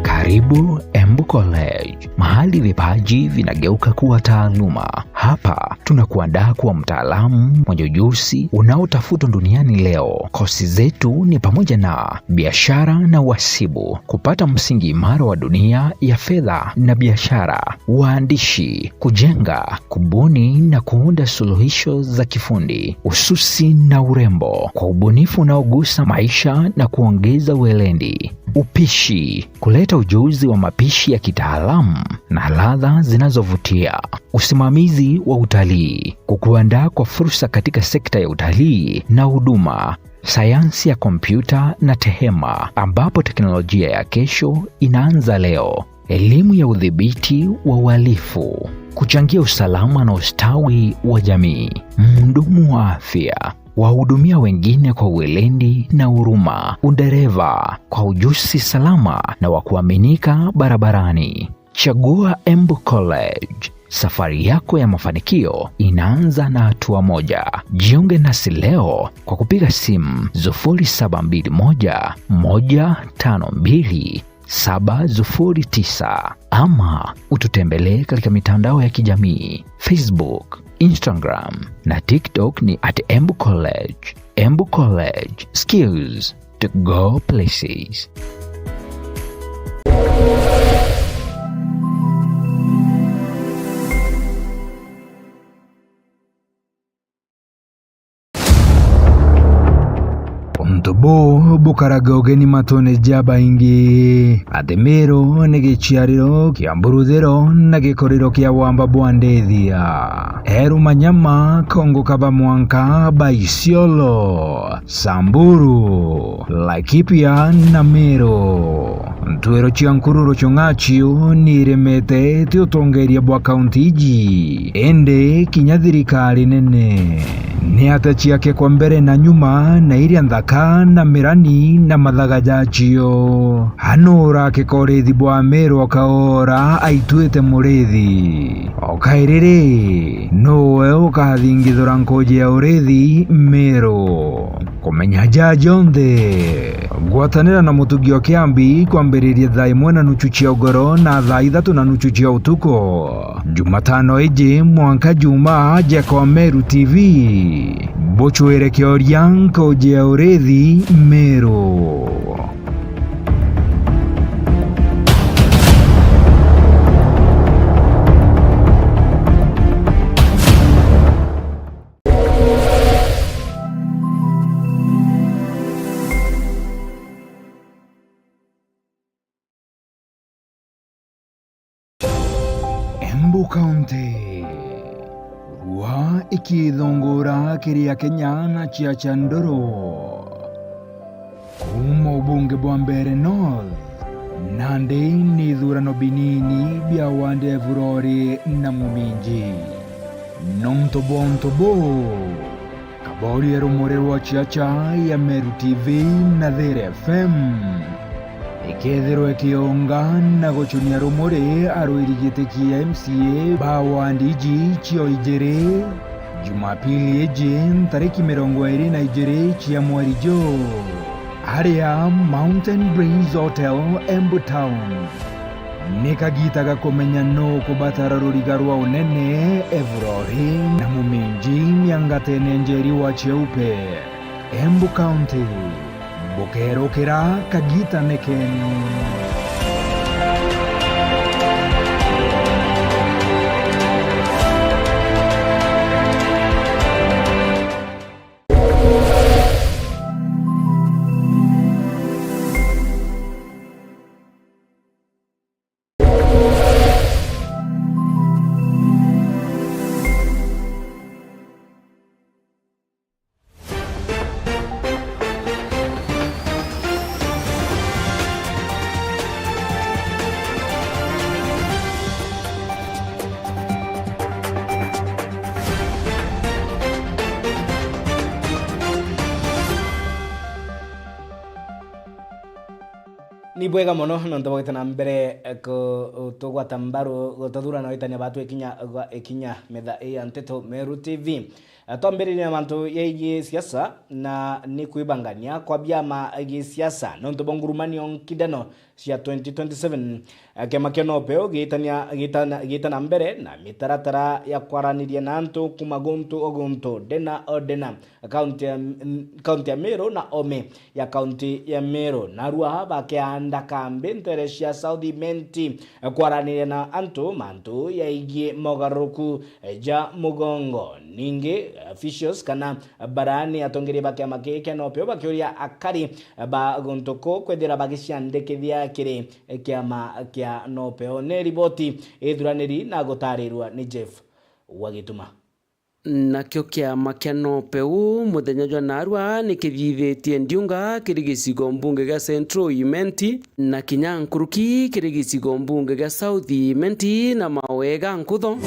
Karibu Embu College, mahali vipaji vinageuka kuwa taaluma. Hapa tunakuandaa kuwa mtaalamu mwenye ujuzi unaotafutwa duniani leo. Kosi zetu ni pamoja na biashara na uhasibu, kupata msingi imara wa dunia ya fedha na biashara, uandishi, kujenga, kubuni na kuunda suluhisho za kifundi, ususi na urembo, kwa ubunifu unaogusa maisha na kuongeza weledi, upishi, kuleta ujuzi wa mapishi ya kitaalamu na ladha zinazovutia, usimamizi wa utalii, kukuandaa kwa fursa katika sekta ya utalii na huduma, sayansi ya kompyuta na tehema, ambapo teknolojia ya kesho inaanza leo. Elimu ya udhibiti wa uhalifu, kuchangia usalama na ustawi wa jamii. Mhudumu wa afya, wahudumia wengine kwa weledi na huruma. Udereva, kwa ujuzi salama na wa kuaminika barabarani. Chagua Embu College. Safari yako ya mafanikio inaanza na hatua moja. Jiunge nasi leo kwa kupiga simu sufuri saba mbili moja, moja tano mbili, saba sufuri tisa. Ama ututembelee katika mitandao ya kijamii, Facebook, Instagram na TikTok ni at Embu College. Embu College, skills to go places. Untu buu bukaraga ugeni matune ja baingi, ati Miru ni giciariro kia mburuthiro na gikoriro kia wamba bwa ndithia. Eru manyama kongo kaba mwanka ba Isiolo, Samburu, Laikipia na Miru. Ntwiro cia nkururu chung'achiu ni iremete ti utongeria bwa kaunti iji, indi kinya thirikari nene. Ni ata ciake kwa mbere na nyuma na iria nthaka na mirani na mathaga jacio? Anu urake korithi bwa Miru akaora aituite murithi? O kairi ri, nuwe ukathingithura nkuji ya urithi Miru? Kumenya ja jonthe, gwatanira na Mutugi o Kiambi kwambiriria thaa imwe na nuchu cia ugoro na thaa ithatu na nuchu cia utuku, Jumatano iji mwanka Juma, jeka o Meru T V. Buchwire kioria nkuji ya urithi Miru. Embu County. Rua ikithungura kiri Akenya na cia Chandoro. Kuuma ubunge bwa Mbeere North, nandi ni ithurano binini bia wandi ya Evurori na Muminji. Nontu bwa untu buu, kaborie rumuri rwa chiacha ya Meru T V na There F M ikethirwa ikiunga na guchunia rumuri arwiri giti kia M C A ba wandi iji cio ijiri, Jumapili iji ntariki mirongo iri na ijiri cia mweri juu, aria Mountain Breeze Hotel, Embu Town. Ni kagiita ga kumenya nuu ukubatara ruriga rwa unene, Evurori na Muminji miangatene njeri wa Cheupe, Embu County. Bukerukira kagiitane keenu. Ni bwega mono nontu bwa gwita na mbere, eh, ku-, tugwata mbaru gututhura na gwitania batu ikinya gwa ikinya metha ii ya nteto Meru T V. Eh, twambiririe na mantu yegie siasa na ni kwibangania kwa biama gisiasa nontu bwa ngurumanio nkindano cia twenty twenty-seven. Eh, kiama kia NOPEU giitania, giitana, giitana mbere na mitaratara ya kwaraniria na antu kuma guntu o guntu, ndena o ndena, kaunti ya, kaunti ya Meru na ome ya kaunti ya Meru. Narua bakianda kambi ntere cia South Imenti, eh, kwaraniria na antu mantu yaigie mogaruruku, eh, ja mugongo. Ningi, eh, officials kana barani atongeria ba kiama kii kia NOPEU bakiuria akari, eh, ba guntu kuu kwithira bagiciandikithia kiri, eh, kiama kia NOPEU. Ni riboti ithuraniri na gutarirua ni Jeff Wagituma. Nakio kiama kia NOPEU muthenya jwa narua ni kithithitie ndiunga kiri gicigo mbunge gia Central Imenti, na kinya nkuruki kiri gicigo mbunge gia South Imenti na mawega nkutho.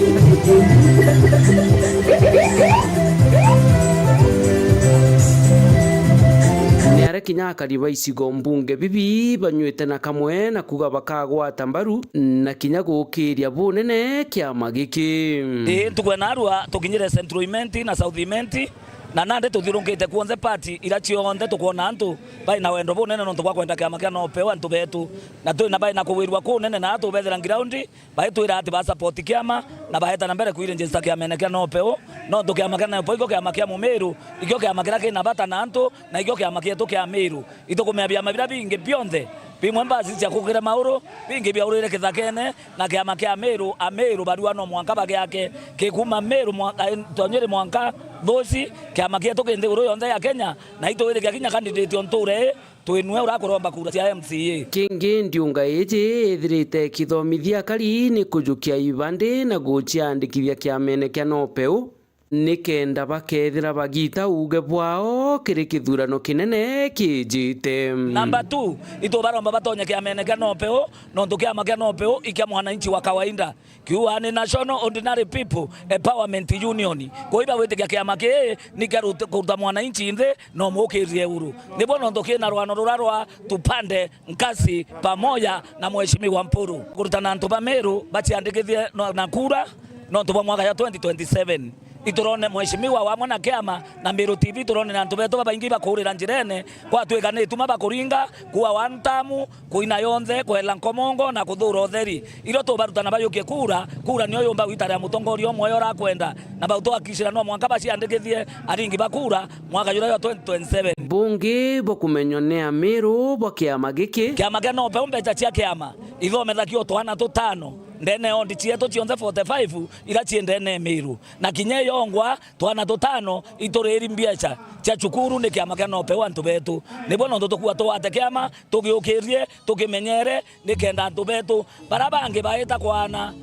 Ni aria kinya akari ba icigo mbunge bibi banywite na kamwe na kuga bakagwata mbaru na kinya gukiria bunene kiama giki. Ii, ntuku ya narua tukinyire Central Imenti na South Imenti, Na nandi tuthiurunkite kuonthe party ira cionthe tukwona antu bai na wendo bunene nontu bwa kwenda kiama kia NOPEU antu betu. Na twi na bai na kugwirua kunene na atubethira ground, baitwira ati ba support kiama na baeta na mbere kwiregister kiamene kia NOPEU, nontu kiama kia NOPEU ikio kiama kia Mumiru, ikio kiama kiria kina bata na antu, na ikio kiama kietu kia Miru. Itukumea biama biria bingi bionthe, bimwe mbasi cia kukire mauru, bingi biaurire kithakene, na kiama kia Miru, Amiru barua no mwanka bagiake, kikuma Miru mwanka, Tonyiri mwanka Thuci, kiama kietu ki nthiguru yonthe ya Kenya, na itwirikia kinya candidate o nture ii, twinue urakuromba kura cia M C A. Kingi ndiunga iji ithirite ikithomithia akari ni kujukia ibandi na guciandikithia kiamene kia NOPEU, nikenda bakethira bagita uuge bwao kiri kithurano kinene kijite. Number two, itubaromba batonye kiamene kia NOPEU, nontu kiama kia NOPEU i kia mwananchi wa kawaida. Kiuga ni National Ordinary People Empowerment Union. Kwa iba gwitikia kiama kii ni kia rut-, kuruta mwananchi nthi na umukirie uru. Nibo nontu kina rwano rura rwa Tupande Nkasi pamoja na Mheshimiwa Mpuru. Kurutana antu ba Meru baciandikithie no-, na kura nontu bwa mwaka ya twenty twenty-seven. Iturone Mheshimiwa wamwe na kiama na Meru T V turone na antu betu babaingi bakurira njirene, kwatwika ni ituma bakuringa kuua one term, kuina yonthe, kwela nkomongo na kuthura utheri. Irio tubarutana bayukie kura, kura niyo yumba gwitaria mutongoria umwe uria urakwenda, na bau tuhakikishira no mwanka baciandikithie aringi ba kura mwaka juria jwa twenty twenty-seven. Bungi bukumenywa ni Amiru bwa kiama giki. Kiama kia NOPEU mbeca cia kiama ithomethagio twana tutano ndene ya ondi cietu cionthe forty-five ira cii ndene ya Miru, na kinya iyongwa twana tutano ituriri mbeca cia cukuru ni kiama kia NOPEU antu betu. Nibo nontu tukua tugwate kiama, tugiukirie, tukimenyere, nikenda antu betu bara bangi baita kwana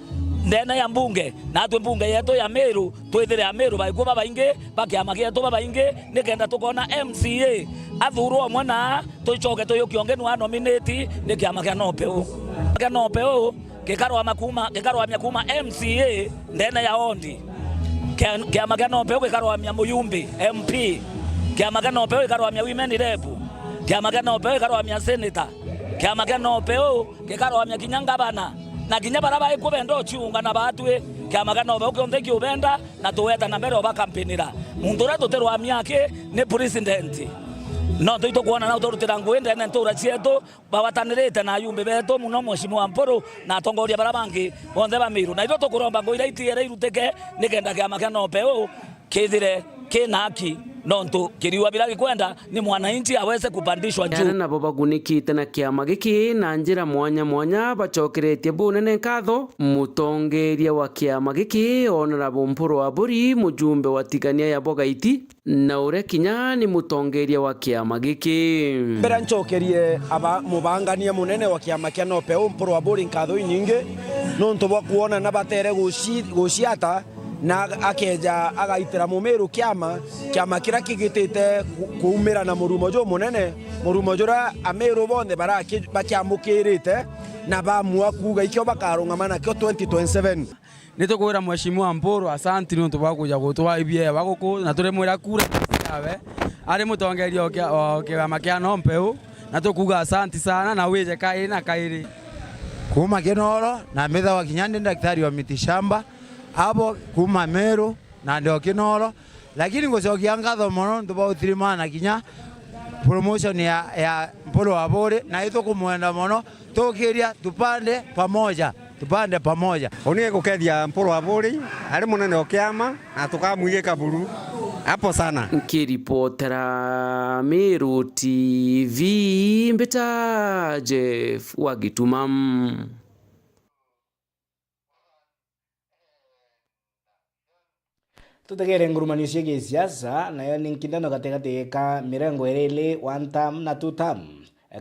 ndene ya mbunge, natwi mbunge yetu ya Miru, twithire Amiru baikuo babaingi, ba kiama gietu babaingi, nikenda tukona M C A athurwa umwe na tucoke tuyukie ungi nwa nominate ni kiama kia NOPEU. Kia NOPEU gikarwama kuma, gikarwamia kuma M C A ndene ya ondi. Kia-, kiama kia NOPEU gikarwamia muyumbi, M P. Kiama kia NOPEU gikarwamia women rep. Kiama kia NOPEU gikarwamia senator. Kiama kia NOPEU gikarwamia kinya ngavana. Na kinya bara baikuo benda uciungana batwi, kiama kia NOPEU kionthe kiubenda na tuweta na mbere ubakampenira. Muntu uria tutirwamia aki ni president. No tuitukwona na uturutira ngui ndene ntura cietu, bawatanirite na ayumbi betu muno Mheshimiwa Mpuru na atongoria bara bangi bonthe ba Miru. Na ithu tukuromba ngui iria itiere irutike nikenda kiama kia NOPEU kithire kina haki, nontu kiriua bira gikwenda ni mwananchi aweze kupandishwa juu. Aria nabo bagunikite na kiama giki na njira mwanya mwanya bacokeretie bunene nkatho mutongeria wa kiama giki Honorable Mpuru Aburi, mujumbe wa Tigania ya Bogaiti, na uria kinya ni mutongeria wa kiama giki. Mbere ncokerie aba mubangania munene wa kiama kia NOPEU Mpuru Aburi nkatho inyingi nontu bwa kwona na batere guci-, guciata na akeja agaitira Mumiru kiama, kiama kiria kigitite ku-, kuumira na murumo jumunene, murumo juria Amiru bonthe baraki-, bakiamukirite na bamua kuuga ikio bakarungama nakio twenty twenty-seven. Ni tukwira Mheshimiwa Mpuru asanti niuntu bwa kuja gutwaa ibiewa guku, na turimwira kura ciawe ari mutongeria o kia-, o kiama kia NOPEU, na tukuuga asanti sana na wije kairi na kairi. Kuuma Kinoro na mbithawa kinya ndi daktari wa mitishamba, abo kuuma Meru na ndi o Kinoro, lakini ngucokia nkatho mono nontu bwa utirimana kinya promotion ya, ya Mpuru Aburi, na itukumwenda mono, tukiria tupande pamoja, tupande pamoja. Uni gukethia Mpuru Aburi, ari munene o kiama, na tukamwigika buru. Hapo sana. Nkiripotera Meru T V, mbita Jeff wa Gituma. Tutegere ngurumanio cia gisiasa, nayo ni nkindano gatigati ka mirengo iri ili one term na two term,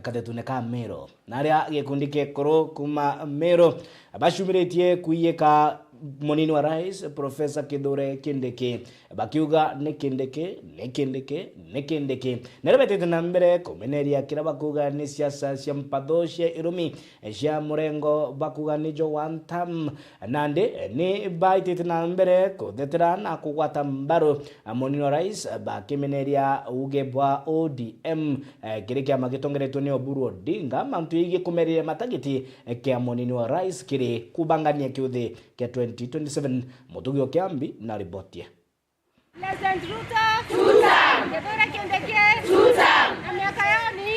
katetune ka Meru. Na aria gikundi kia ekuru kuma Meru bacumiritie kuiyika munini wa rais, Professor Kithure Kindiki, bakiuga ni Kindiki, ni Kindiki, ni Kindiki. Nario betite na mbere kumeneria kiria bakuuga ni siasa cia mpatho cia irumi cia murengo bakuuga nijo one term. Nandi ni baitite na mbere kuthetera na kugwata mbaru munini wa rais bakimeneria uuge bwa O D M, eh, kiri kiama gitongeretwe ni Oburu Odinga, mantu yegii kumereria matagiti kia munini wa rais kiri kubangania kiuthi kia twenty twenty-seven. Mutugi o Kiambi na riboti. President Ruto. Kithure Kindiki. Tuta. Na miaka yao ni.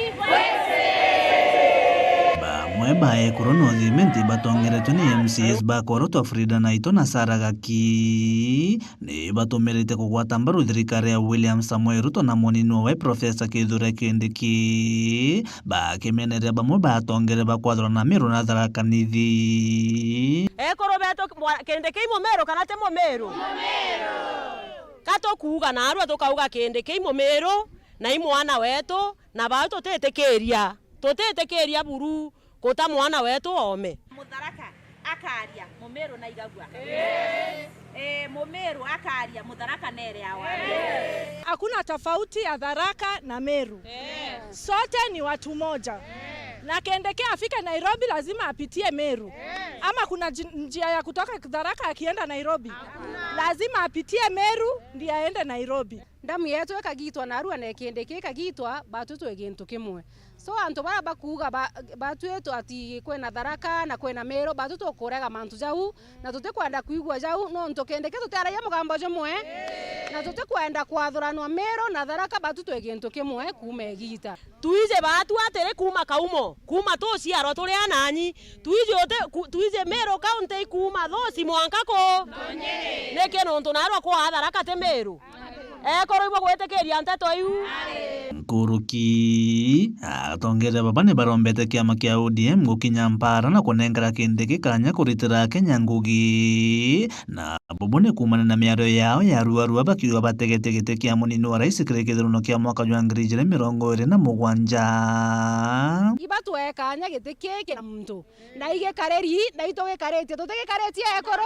Bamwe ba ekuru na uthimenti batongeretwe ni M C As ba kworotwa Frida Naito na Sarah Gaki ni batumirite kugwata mbaru thirikari ya William Samoei Ruto na munini wawe Professor Kithure Kindiki, bakimeneria bamwe ba atongere ba kwathurana Meru na Tharaka Nithi. Ekuru betu, mwa-, Kindiki i Mumiru kana ti Mumiru? Ka tukuuga naarua tukauga Kindiki i Mumiru na i mwana wetu, na bau tutitikiria, tutitikiria buru guta mwana wetu oome. Mutharaka akaria, Mumiru naigagua. Eh, Mumiru akaria, Mutharaka nere awa. Hakuna tofauti ya Tharaka na Meru. Sote ni watu moja. Na Kindiki afike Nairobi, lazima apitie Meru. Ama kuna ji-, njia ya kutoka Tharaka akienda Nairobi? Lazima apitie Meru ndiye aende Nairobi. Ndamu yetu ikagitwa narua na Kindiki ikagitwa, batu twi gintu kimwe. So antu baria bakuuga ba-, batu itu ati kwina Tharaka na kwina Meru, batu tukurega mantu jau, na tutikwenda kwigua jau, nontu Kindiki tutiaragia mugambo jumwe, na tutikwenda kwathuranwa Meru na Tharaka, batu twi gintu kimwe kuuma igita. Twiji baatu atiri kuuma kaumo, kuuma tuciarwa turi ananyi. Twiji uti-, ku-, twiji Meru County kuuma thuci mwanka ku? Niki nontu narua kwa Tharaka ti Meru? Ekuru ibwe gwitikiria nteto iu. Nkuruki, atongeria baba ni barombete kiama kia O D M gukinya mpara na kunengera Kindiki kanya kuritira Akenya ngugi. Na bubu ni kuumania na miario yao ya ruarua bakiuga bategetie giti kia munini wa rais kiri kithuruno kia mwaka jwa ngiri ijiri mirongo iri na mugwanja. Iba twekanya giti kii kina muntu. Na igikariri, na itugikaritie, tutigikaritie ekuru?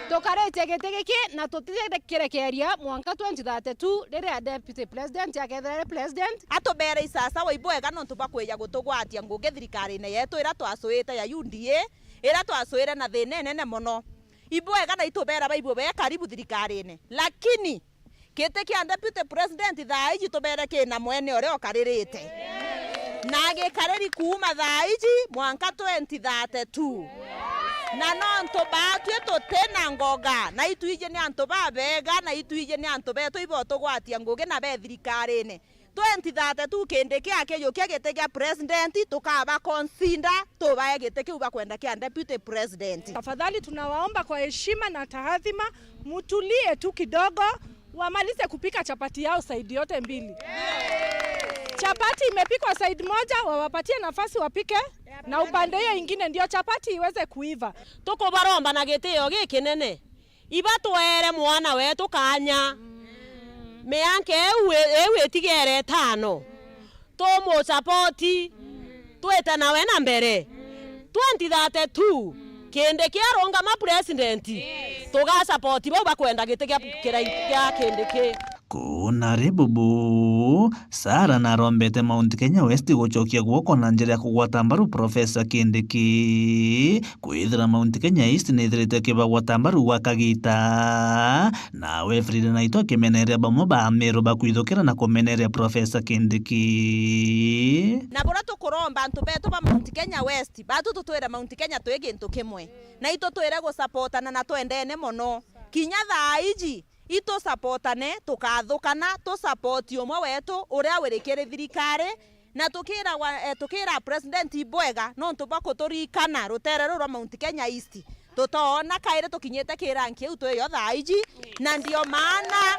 Tukaritie giti giki na tutikirekeria mwanka twenty thirty-two riria deputy president akethira ari president. Atubere isasawa ibwega nontu bwa kwija gutugwatia ngugi thirikarine yetu ira twacuite ya U D A, ira twacuire na thina inene mono. Ibwega na itubera baibwe be karibu thirikarine. Lakini giti kia deputy president thaa iji tubere kina mwene uria ukaririte. Na gikariri kuuma thaa iji mwanka twenty thirty-two. Na nontu baatwi tutina ngoga, na itwiji ni antu babega, na itwiji ni antu betu ibotugwatia ngugi na be thirikarine. Twenty thirty-two Kindiki akijukia giti kia president, tukaba consider tubae giti kiu bakwenda kia deputy president. Tafadhali tunawaomba kwa heshima na tahadhima, mutulie tu kidogo, wamalize kupika chapati yao side yote mbili. Chapati imepikwa side moja, wawapatie nafasi wapike na upande hiyo ingine, ndio chapati iweze kuiva. Tukubaromba na gitio gikinene. Iba twere mwana wetu kanya. Mianka iu i-, iu itigere itano. Tumusapoti. Twite nawe na mbere. Twenty thirty-two. Kindiki arungama president. Tugasapoti bau bakwenda giti gia, kia Kindiki. Kuna ri bubu, Sarah narombete Mount Kenya West gucokia guoko na njira ya kugwata mbaru Professor Kindiki. Kwithira Mount Kenya East nithirite kibagwata mbaru gwa kagita, nawe Frida Naitwa akimeneria bamwe ba Meru bakwithukira na kumeneria Professor Kindiki. Na buria tukuromba antu betu ba Mount Kenya West, batu tutwire Mount Kenya twi gintu kimwe, na itutwire gusapotana na twendene mono. Kinya thaa iji, itusapotane, tukathukana, tusapoti umwe wetu uria wiri kiri thirikari, na tukiragwa, eh, tukira president ibwega nontu bwa kuturikana rutere ruru rwa Mount Kenya East. Tutoona kairi tukinyite ki rank iu twiyo thaa iji, na ndio maana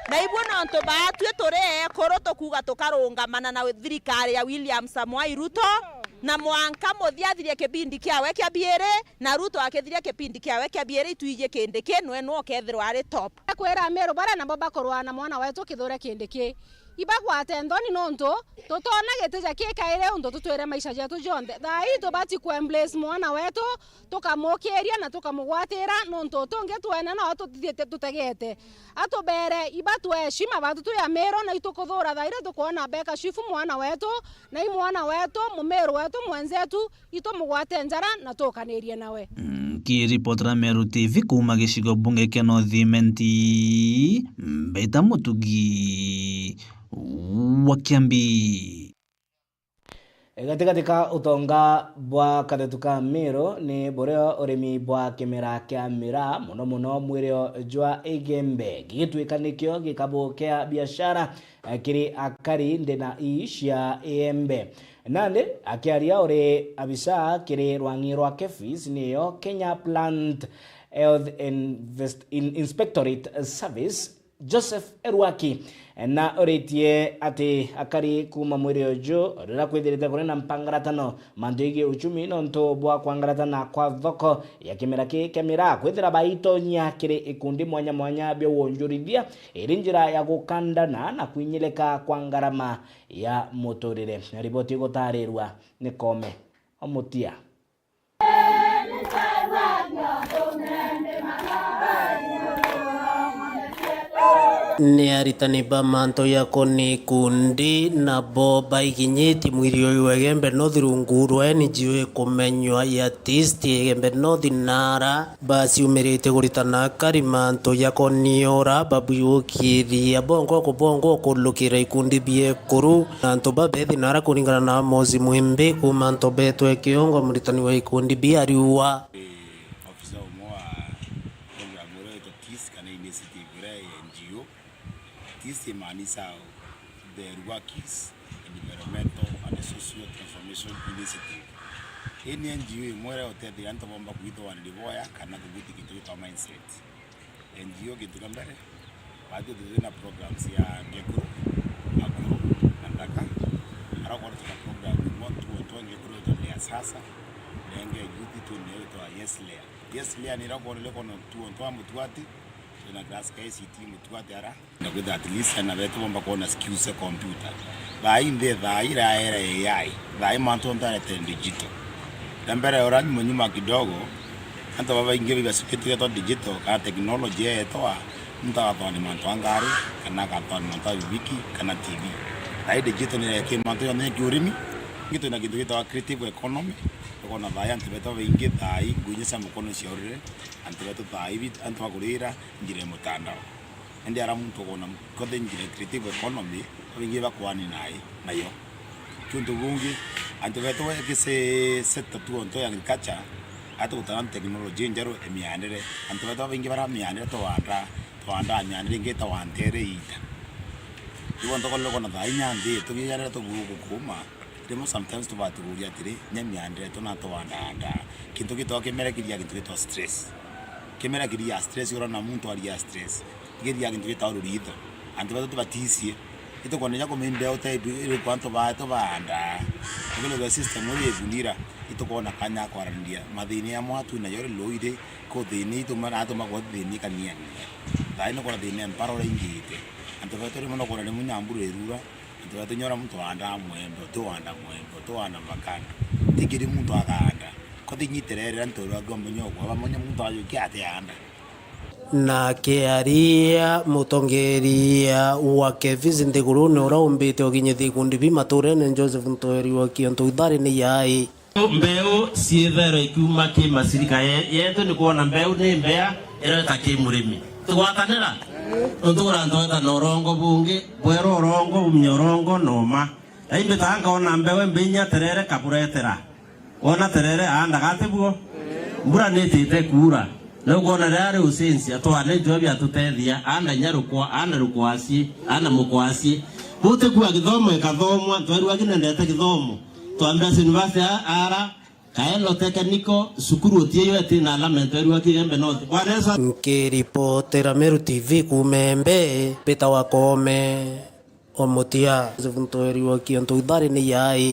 na ibwo nontu baatwi turi ekuru tukuuga tukarungamana na thirikari ya William Samoei Ruto, na mwanka muthia athirie kipindi kiawe kia biiri, na Ruto akithiria kipindi kiawe kia biiri, itwiji Kindiki nwe nwe ukethirwa ari top. Kwira Amiru baria nabo bakurwaa na mwana wetu Kithure Kindiki, ibagwate nthoni nontu tutoona gitija ki kairi untu tutwire maisha jetu jonthe. Thaa ii tubati ku embrace mwana wetu, tukamukiria na tukamugwatira nontu utungi twene no tutithiite tutegete. Atubere iba twe heshima batu twi Amiru na itukuthura thaa iria tukwona beka chifu mwana wetu, na i mwana wetu, Mumiru wetu mwenzetu, itumugwate njara na tukanirie nawe. Nkiripotera Meru T V kuuma gicigo bunge kia North Imenti, mbeta Mutugi wa Kiambi. Gatigati ka utonga bwa kathetu ka Meru ni burio urimi bwa kimera kia miraa, mono mono mwirio jwa Igembe, gigituika nikio gikabu kia biashara, eh, kiri akari ndena ii cia Iembe. Nandi akiaria uri abisa kiri rwang'i rwa KEPHIS, niyo Kenya Plant Health Invest-, In-, Inspectorate Service, Joseph Erwaki, na uritie ati akari kuuma mwiri uju, riria kwithirite kuri na mpangaratano mantu jegii uchumi nontu bwa kwangaratana kwa thoko ya kimera kii kia miraa, kwithira baitonyia kiri ikundi mwanya mwanya bia wonjorithia, iri njira ya gukandana na kwinyirika kwa ngarama ya muturire. Riboti igutarirua ni Kome Omutia. Ni aritani ba mantu jakoni ikundi nabo baikinyitie mwiri uyu wa Igembe North rungu rwa N G O ikumenywa ya TIST Igembe North, nara baciumirite kuritana akari mantu jakoni ura babujukiria bongwa kubongwa kulukira ikundi bia ekuru. Na antu babethi nara kuringana na Amos Mwimbi kuuma Ntobetwe Kiongo, muritani wa ikundi bia Riua. Ofisa umwe wa program uria witwa TIST kana initiative iria ya N G O. TIST imaanisha the Ruakis Environmental and Social Transformation Initiative. Ii ni N G O imwe iria utethagia antu bomba kwithwa ni boya kana kuguti kintu gitwa mindset. N G O kintu kia mbere, baatwi tuthi na programs ya ngekuru, akuru, na nthaka. Ara ukoona twina program imwe tu twa ngekuru itwa ni ya sasa, na ingi ya youth tu ni itwa Yes Layer. Yes Layer ni ira ukoona ile kono tu twa mutwati, twina class ka I C T mutwati ara. Na kwithira at least ana betu bomba kwona skills cia computer. Thaa ii nthi, thaa ii iraera A I, thaa ii mantu onthe arete digital. Na mbere ura nyuma nyuma kidogo, antu babaingi bibacikitie getwa digital, kana technology yeetwa, muntu agathoma ni mantu a ngari, kana agathoma ni mantu a bibiki, kana T V. Thaa ii digital ni ireki mantu yonthe ya kiurimi. Ingi twina kintu gitagwa creative economy, tukona thaa ii antu betu babaingi thaa ii ngugi inya cia mukono ciaurire, antu betu thaa ii bit-, antu bakurira njira ya mutandao. Indi ara muntu ukoona kote njira creative economy, babaingi bakwani nayo, nayo. Kiuntu bungi, antu betu gise sector tu onto ya agriculture, ati gutana na technology njeru imiandire. Antu betu babaingi bara miandire twanda, twanda miandire ingi ta wantere ita. Ibo ntokolele kona thaa inya nthi, tugiandire tuguruku kuma, Rimwe sometimes tubati kuuria atiri, nya miandire tu na tuandaanda. Kintu gitwa kimera kiria kintu gitwa stress. Kimera kiria stress, urona muntu aria stress. Kiria kintu gitwa ruritho. Antu betu tubaticie. Itukwenda nya kumenya mbeu ta ibu iri kwa antu ba, tubaanda. Ukilogwa system iri ibunira, itukwona kanya kwaraniria. Mathini ya mwatu na yori loire, ko thini ituma na atuma kwa thini kania. Thaini kwa thini mpara ura ingite. Antu betu rimwe no kwona rimwe nyamburu irura, Antu betu nyora muntu waandaa mwembe, uti wanda mwembe, uti wanda makana. Ti kiri muntu akaanda. Ko thinyitererera ntorwa gwa munyogwa, bamunya muntu ajukia ati aanda. Nake aria mutongeria wa KEPHIS nthigurune uria umbite ukinyithia ikundi bi maturene, Joseph Ntoeri wa Kionto Ithari ni yai. Mbeu ciithairwa ikiuma ki macirika ye-, yetu, ni kwona mbeu ni mbea ireta ki murimi. Tugwatanira? Nontu kuri antu betana urongo bungi, bwera urongo, bumenya urongo, na uma. Na imbitaa nkoona mbeu imbinya terere kaburetera. Wona terere, aandaga ati buo? Mbura nitite kuura. Na ukwona riria ari ucenjia, twaane ntwe biatutethia, aanda inya rukwa, aanda rukwaci, aanda mukwaci. Butikua githomo gikathomwa, twerua kinendete githomo. Twambia university a-, ara, Kaelo Technical, cukuru utiyo iti na alama, twerua Kigembe North. Bwana Yesu. Nkiripotera Meru T V kuuma Embe, Peter Wakome, Omutia, Joseph Ntoeri wa Kionto Ithari ni yai.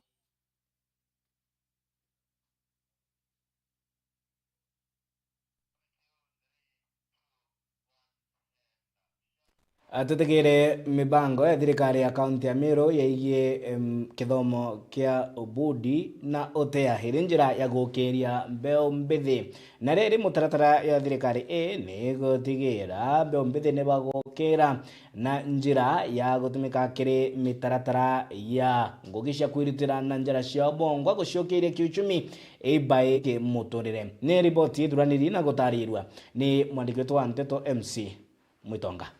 Ah, tutigire mibango ya thirikari ya kaunti ya Meru yegie, em, kithomo kia ubudi na utea iri njira ya gukiria mbeu mbithi. Na riri mutaratara ya thirikari ii ni gutigira mbeu mbithi ni bagukira na njira ya gutumika kiri mitaratara ya ngugi cia kwirutira na njira cia bongwa guciokiria kiuchumi ibai kimuturire. Ni riboti ithuraniri na gutarirua ni mwandiki wetu wa nteto M C Mwitonga.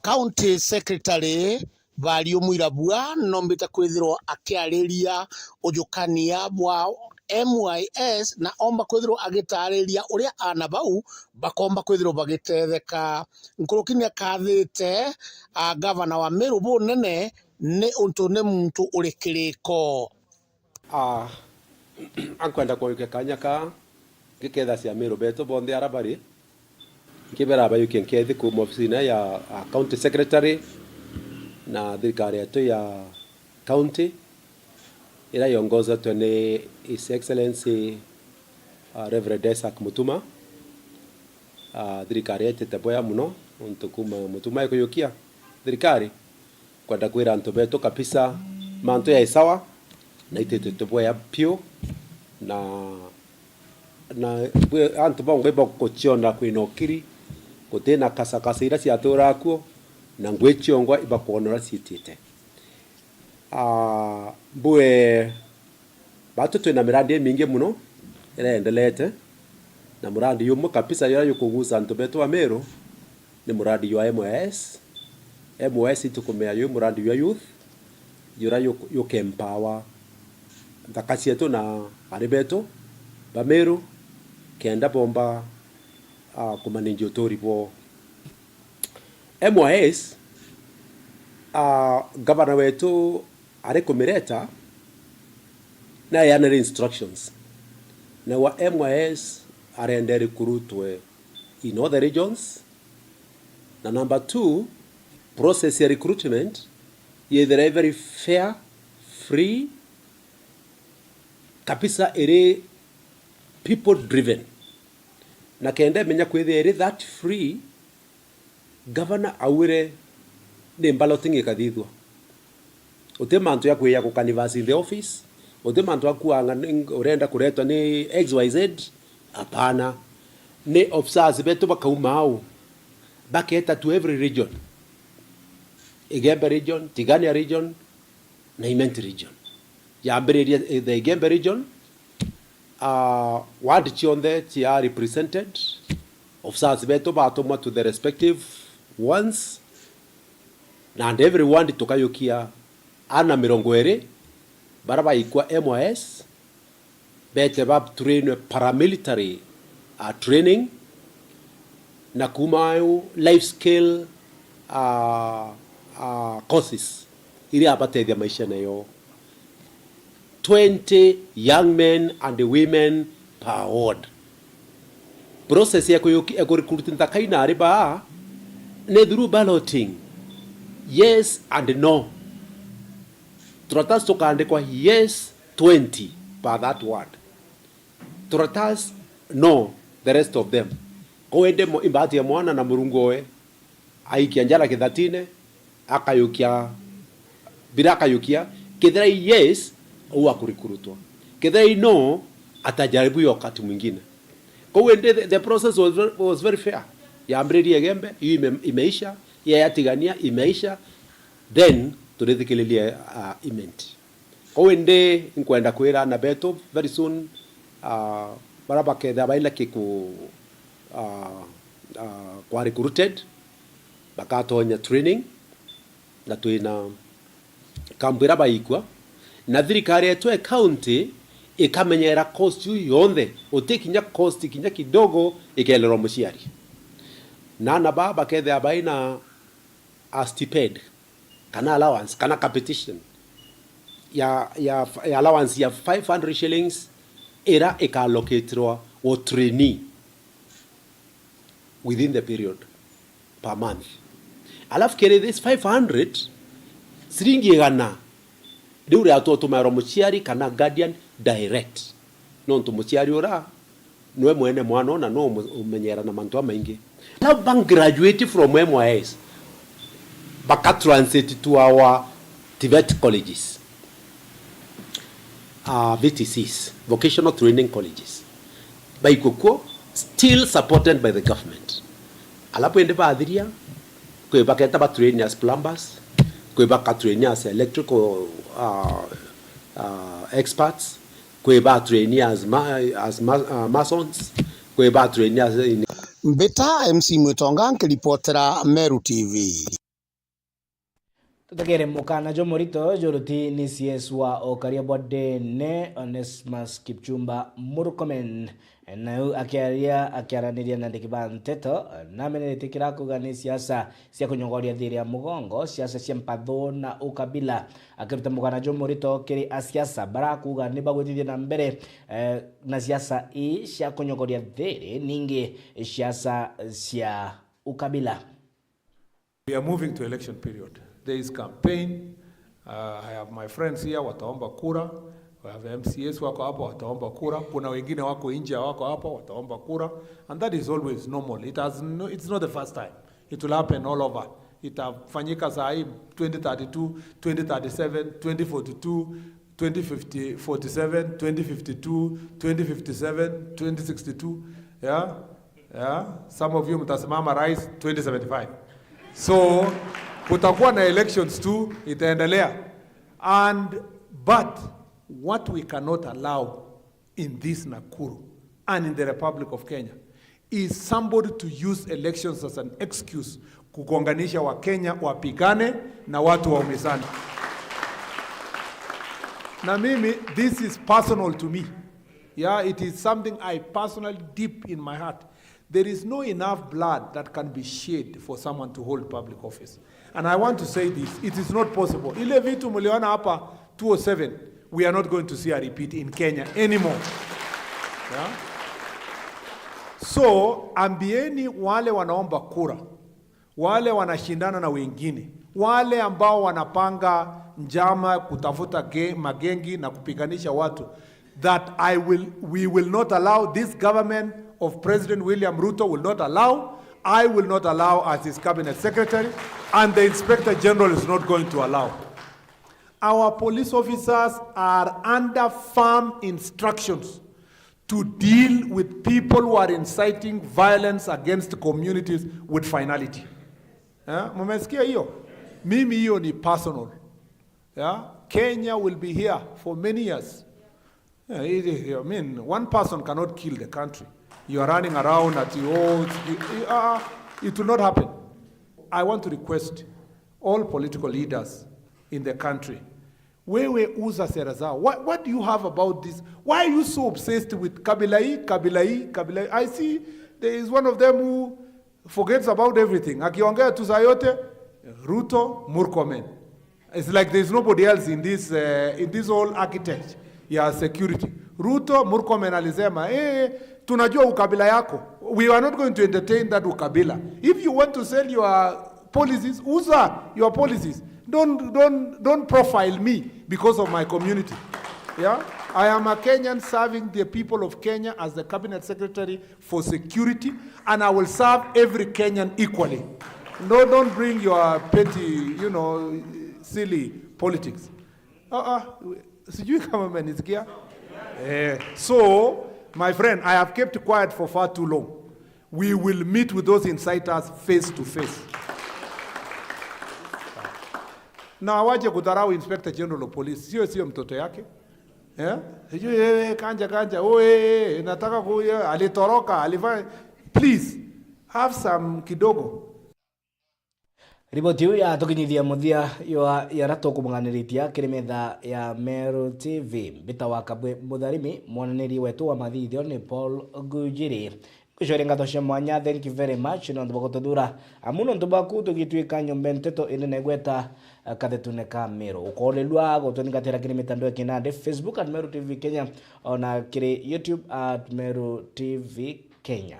County Secretary Bario Mwirabua noombite kwithirwa akiariria ujukania bwa M Y S, na oomba kwithirwa agitaariria uria aana bau bakoomba kwithirwa bagitetheka. Nkuruki ni akathite, a, gavana wa Meru bunene ni untu ni muntu uri kiriko. Ah, ankwenda kuyukia kanya kaa ngiketha cia Meru betu bonthe ara bari, nkibera bayukie nkethi kuuma ofisine ya, ah, county secretary na thirikari yetu ya county, ira yongozetwe ni His Excellency, ah, Reverend Isaac Mutuma. Ah, thirikari yaitite bwea muno, untu kuuma Mutuma ekuyukia thirikari, kwenda kwira antu betu kabisa mantu yai sawa, na ititite bwea piu, na, na bwe-, antu bongwa ibakuciona kwina ukiri, gutina kasakasa ira ciaturaga kuo, na ngui ciongwa ibakwona uria ciitite. Ah, mbue, batu twina mirandi imingi muno iraendelete, na murandi jumwe kabisa juria jukugusa antu betu ba Meru ni murandi jwa M Y S. M Y S itukumea ju murandi jwa youth, juria juk-, jukempower nthaka cietu na ari betu ba Meru, kenda bomba, ah, kumanage uturi bwao. M Y S, ah, gavana wetu ari kumireta, naeanire instructions. Na wa M Y S arenda recruitwe in all the regions. Na number two, process ya recruitment yethira i very fair, free, kabisa iri people driven. Na kenda imenya kwithia iri that free, gavana augire ni balloting ikathithua. Uti mantu ya kwija ku canvass in the office, uti mantu ya kuanga ni, urenda kuretwa ni X Y Z, hapana. Ni officers betu bakauma au, baketa to every region. Igembe region, Tigania region, na Imenti region. Yambiriria, eh, the Igembe region, ah, ward cionthe cia represented, officers betu batumwa to the respective ones, na and every ward tukayukia ana mirongo iri bara baikwa M Y S, bete ba trainwe paramilitary, uh, training, na kuma au life skill, uh, uh, courses iria abatethia maishene yao. Twenty young men and women per ward. Process ya kuyu-, ya kurecruit nthaka ina ari baa ni through balloting. Yes and no. Turatasi tukaandikwa yes twenty per that ward. Turatasi no the rest of them. Kou indi mo-, imbati ya mwana na murungu owe aikia njara kithatine, akayukia, bila akayukia, kethira i yes, au akurekrutwa. Kethira i no, atajaribu hiyo wakati mwingine. Kou indi the, the process was very, was very fair. Yambiririe Igembe, hiyo ime-, imeisha, ya ya Tigania imeisha, then turithikiririe, uh, Imenti. Kou indi nkwenda kwira ana betu very soon, ah, bara bakethira baina kiku, ah, ah, kwa recruited, bakatonya training, na twina kampu ira baikua, na thirikari yetu ya county ikamenyera cost iu yonthe, uti kinya cost kinya kidogo ikenerwa muciari. Na ana baa bakethira baina a stipend kana allowance, kana capitation ya, ya, ya allowance ya five hundred shillings ira ikalocatirwa o trainee within the period per month. Alafu kiri this five hundred, ciringi igana riu riatwa utumairwa muciari kana guardian direct, nontu muciari ura niwe mwene mwana ona no umu-, umenyera na mantu amaingi. Now ba graduate from M Y S, baka transit to our TVET colleges, uh, V T Cs, vocational training colleges. Baikwo kuo, still supported by the government. Alafu indi bathiria, kwi baketa ba train as plumbers, kwi baka train as electrical, uh, uh, experts, kwi ba train as ma-, as ma-, uh, masons, kwi ba train as in- Mbita M C Mwitonga nkiripotera Meru T V. Tutegere mukana jumurito juruti ni C S wa Ukaria bwa Ndene, Onesmus Kipchumba Murkomen. Nau akiaria, akiaraniria na andiki ba nteto, nameneretie kira akuga ni siasa cia kunyogoria thiri ya mugongo, siasa cia mpathu na ukabila. Akiruta mukana jumurito kiri asiasa bara akuga ni bagwitithia na mbere, eh, na siasa ii cia kunyogoria thiri, ningi siasa cia ukabila. We are moving to election period. There is campaign. Uh, I have my friends here, wataomba kura. We have M C As wako hapa, wataomba kura. Kuna wengine wako nje, wako hapa, wataomba kura. And that is always normal. It has no, it's not the first time. It will happen all over. Itafanyika saa hii, twenty thirty-two, twenty thirty-seven, twenty forty-two, twenty fifty, forty-seven, twenty fifty-two, twenty fifty-seven, twenty sixty-two. Yeah? Yeah? Some of you mtasimama rais twenty seventy-five. So, kutakuwa na elections tu, itaendelea. And, but what we cannot allow in this Nakuru and in the Republic of Kenya is somebody to use elections as an excuse kugonganisha Wakenya wapigane na watu waumizane. Na mimi, this is personal to me. Yeah, it is something I personally deep in my heart. There is no enough blood that can be shed for someone to hold public office. And I want to say this, it is not possible. Ile vitu mliona hapa two oh seven, we are not going to see a repeat in Kenya anymore. Yeah? So, ambieni wale wanaomba kura, wale wanashindana na wengine, wale ambao wanapanga njama kutafuta ge-, magengi na kupiganisha watu, that I will, we will not allow, this government of President William Ruto will not allow, I will not allow as his cabinet secretary, and the Inspector General is not going to allow. Our police officers are under firm instructions to deal with people who are inciting violence against communities with finality. Eh, mumesikia hiyo? Mimi hiyo ni personal. Yeah? Kenya will be here for many years. Yeah, it, I mean, one person cannot kill the country. You are running around at your own, you, you, uh, it will not happen. I want to request all political leaders in the country, wewe uza sera zao. What, what do you have about this? Why are you so obsessed with kabila hii, kabila hii, kabila hii? I see there is one of them who forgets about everything. Akiongea tu saa yote, Ruto, Murkomen. It's like there's nobody else in this, uh, in this whole architect ya security. Ruto, Murkomen alisema, "Eh, tunajua ukabila yako. We are not going to entertain that ukabila. If you want to sell your policies, uza your policies. Don't, don't, don't profile me because of my community." Yeah? I am a Kenyan serving the people of Kenya as the cabinet secretary for security, and I will serve every Kenyan equally. No, don't bring your petty, you know, silly politics. Uh-uh. Sijui kama mmenisikia. Eh, so, my friend, I have kept quiet for far too long. We will meet with those inciters face to face. Na waje kudharau Inspector General of Police. Sio, sio mtoto yake. Eh? Sijui, eh, eh, kanja, kanja. Oh, eh, eh, nataka ku-, eh, alitoroka, alifanya. Please, have some kidogo. Riboti iu yatukinyithia muthia ywa yara tukumung'aniritia kiri metha ya Meru T V. Mbita wa Kabwe Mutharimi, mwananiri wetu wa mathithio ni Paul Ngujiri. Ngucokeria ngatho cia mwanya, thank you very much, nontu bwa gututhura. Amu nontu bwaku tugituika nyomba nteto inene gweta, eh, kathetune ka Meru. Ukoorerua gutwingatira kiri mitandao ya kinandi, Facebook at Meru T V Kenya, ona kiri YouTube at Meru T V Kenya.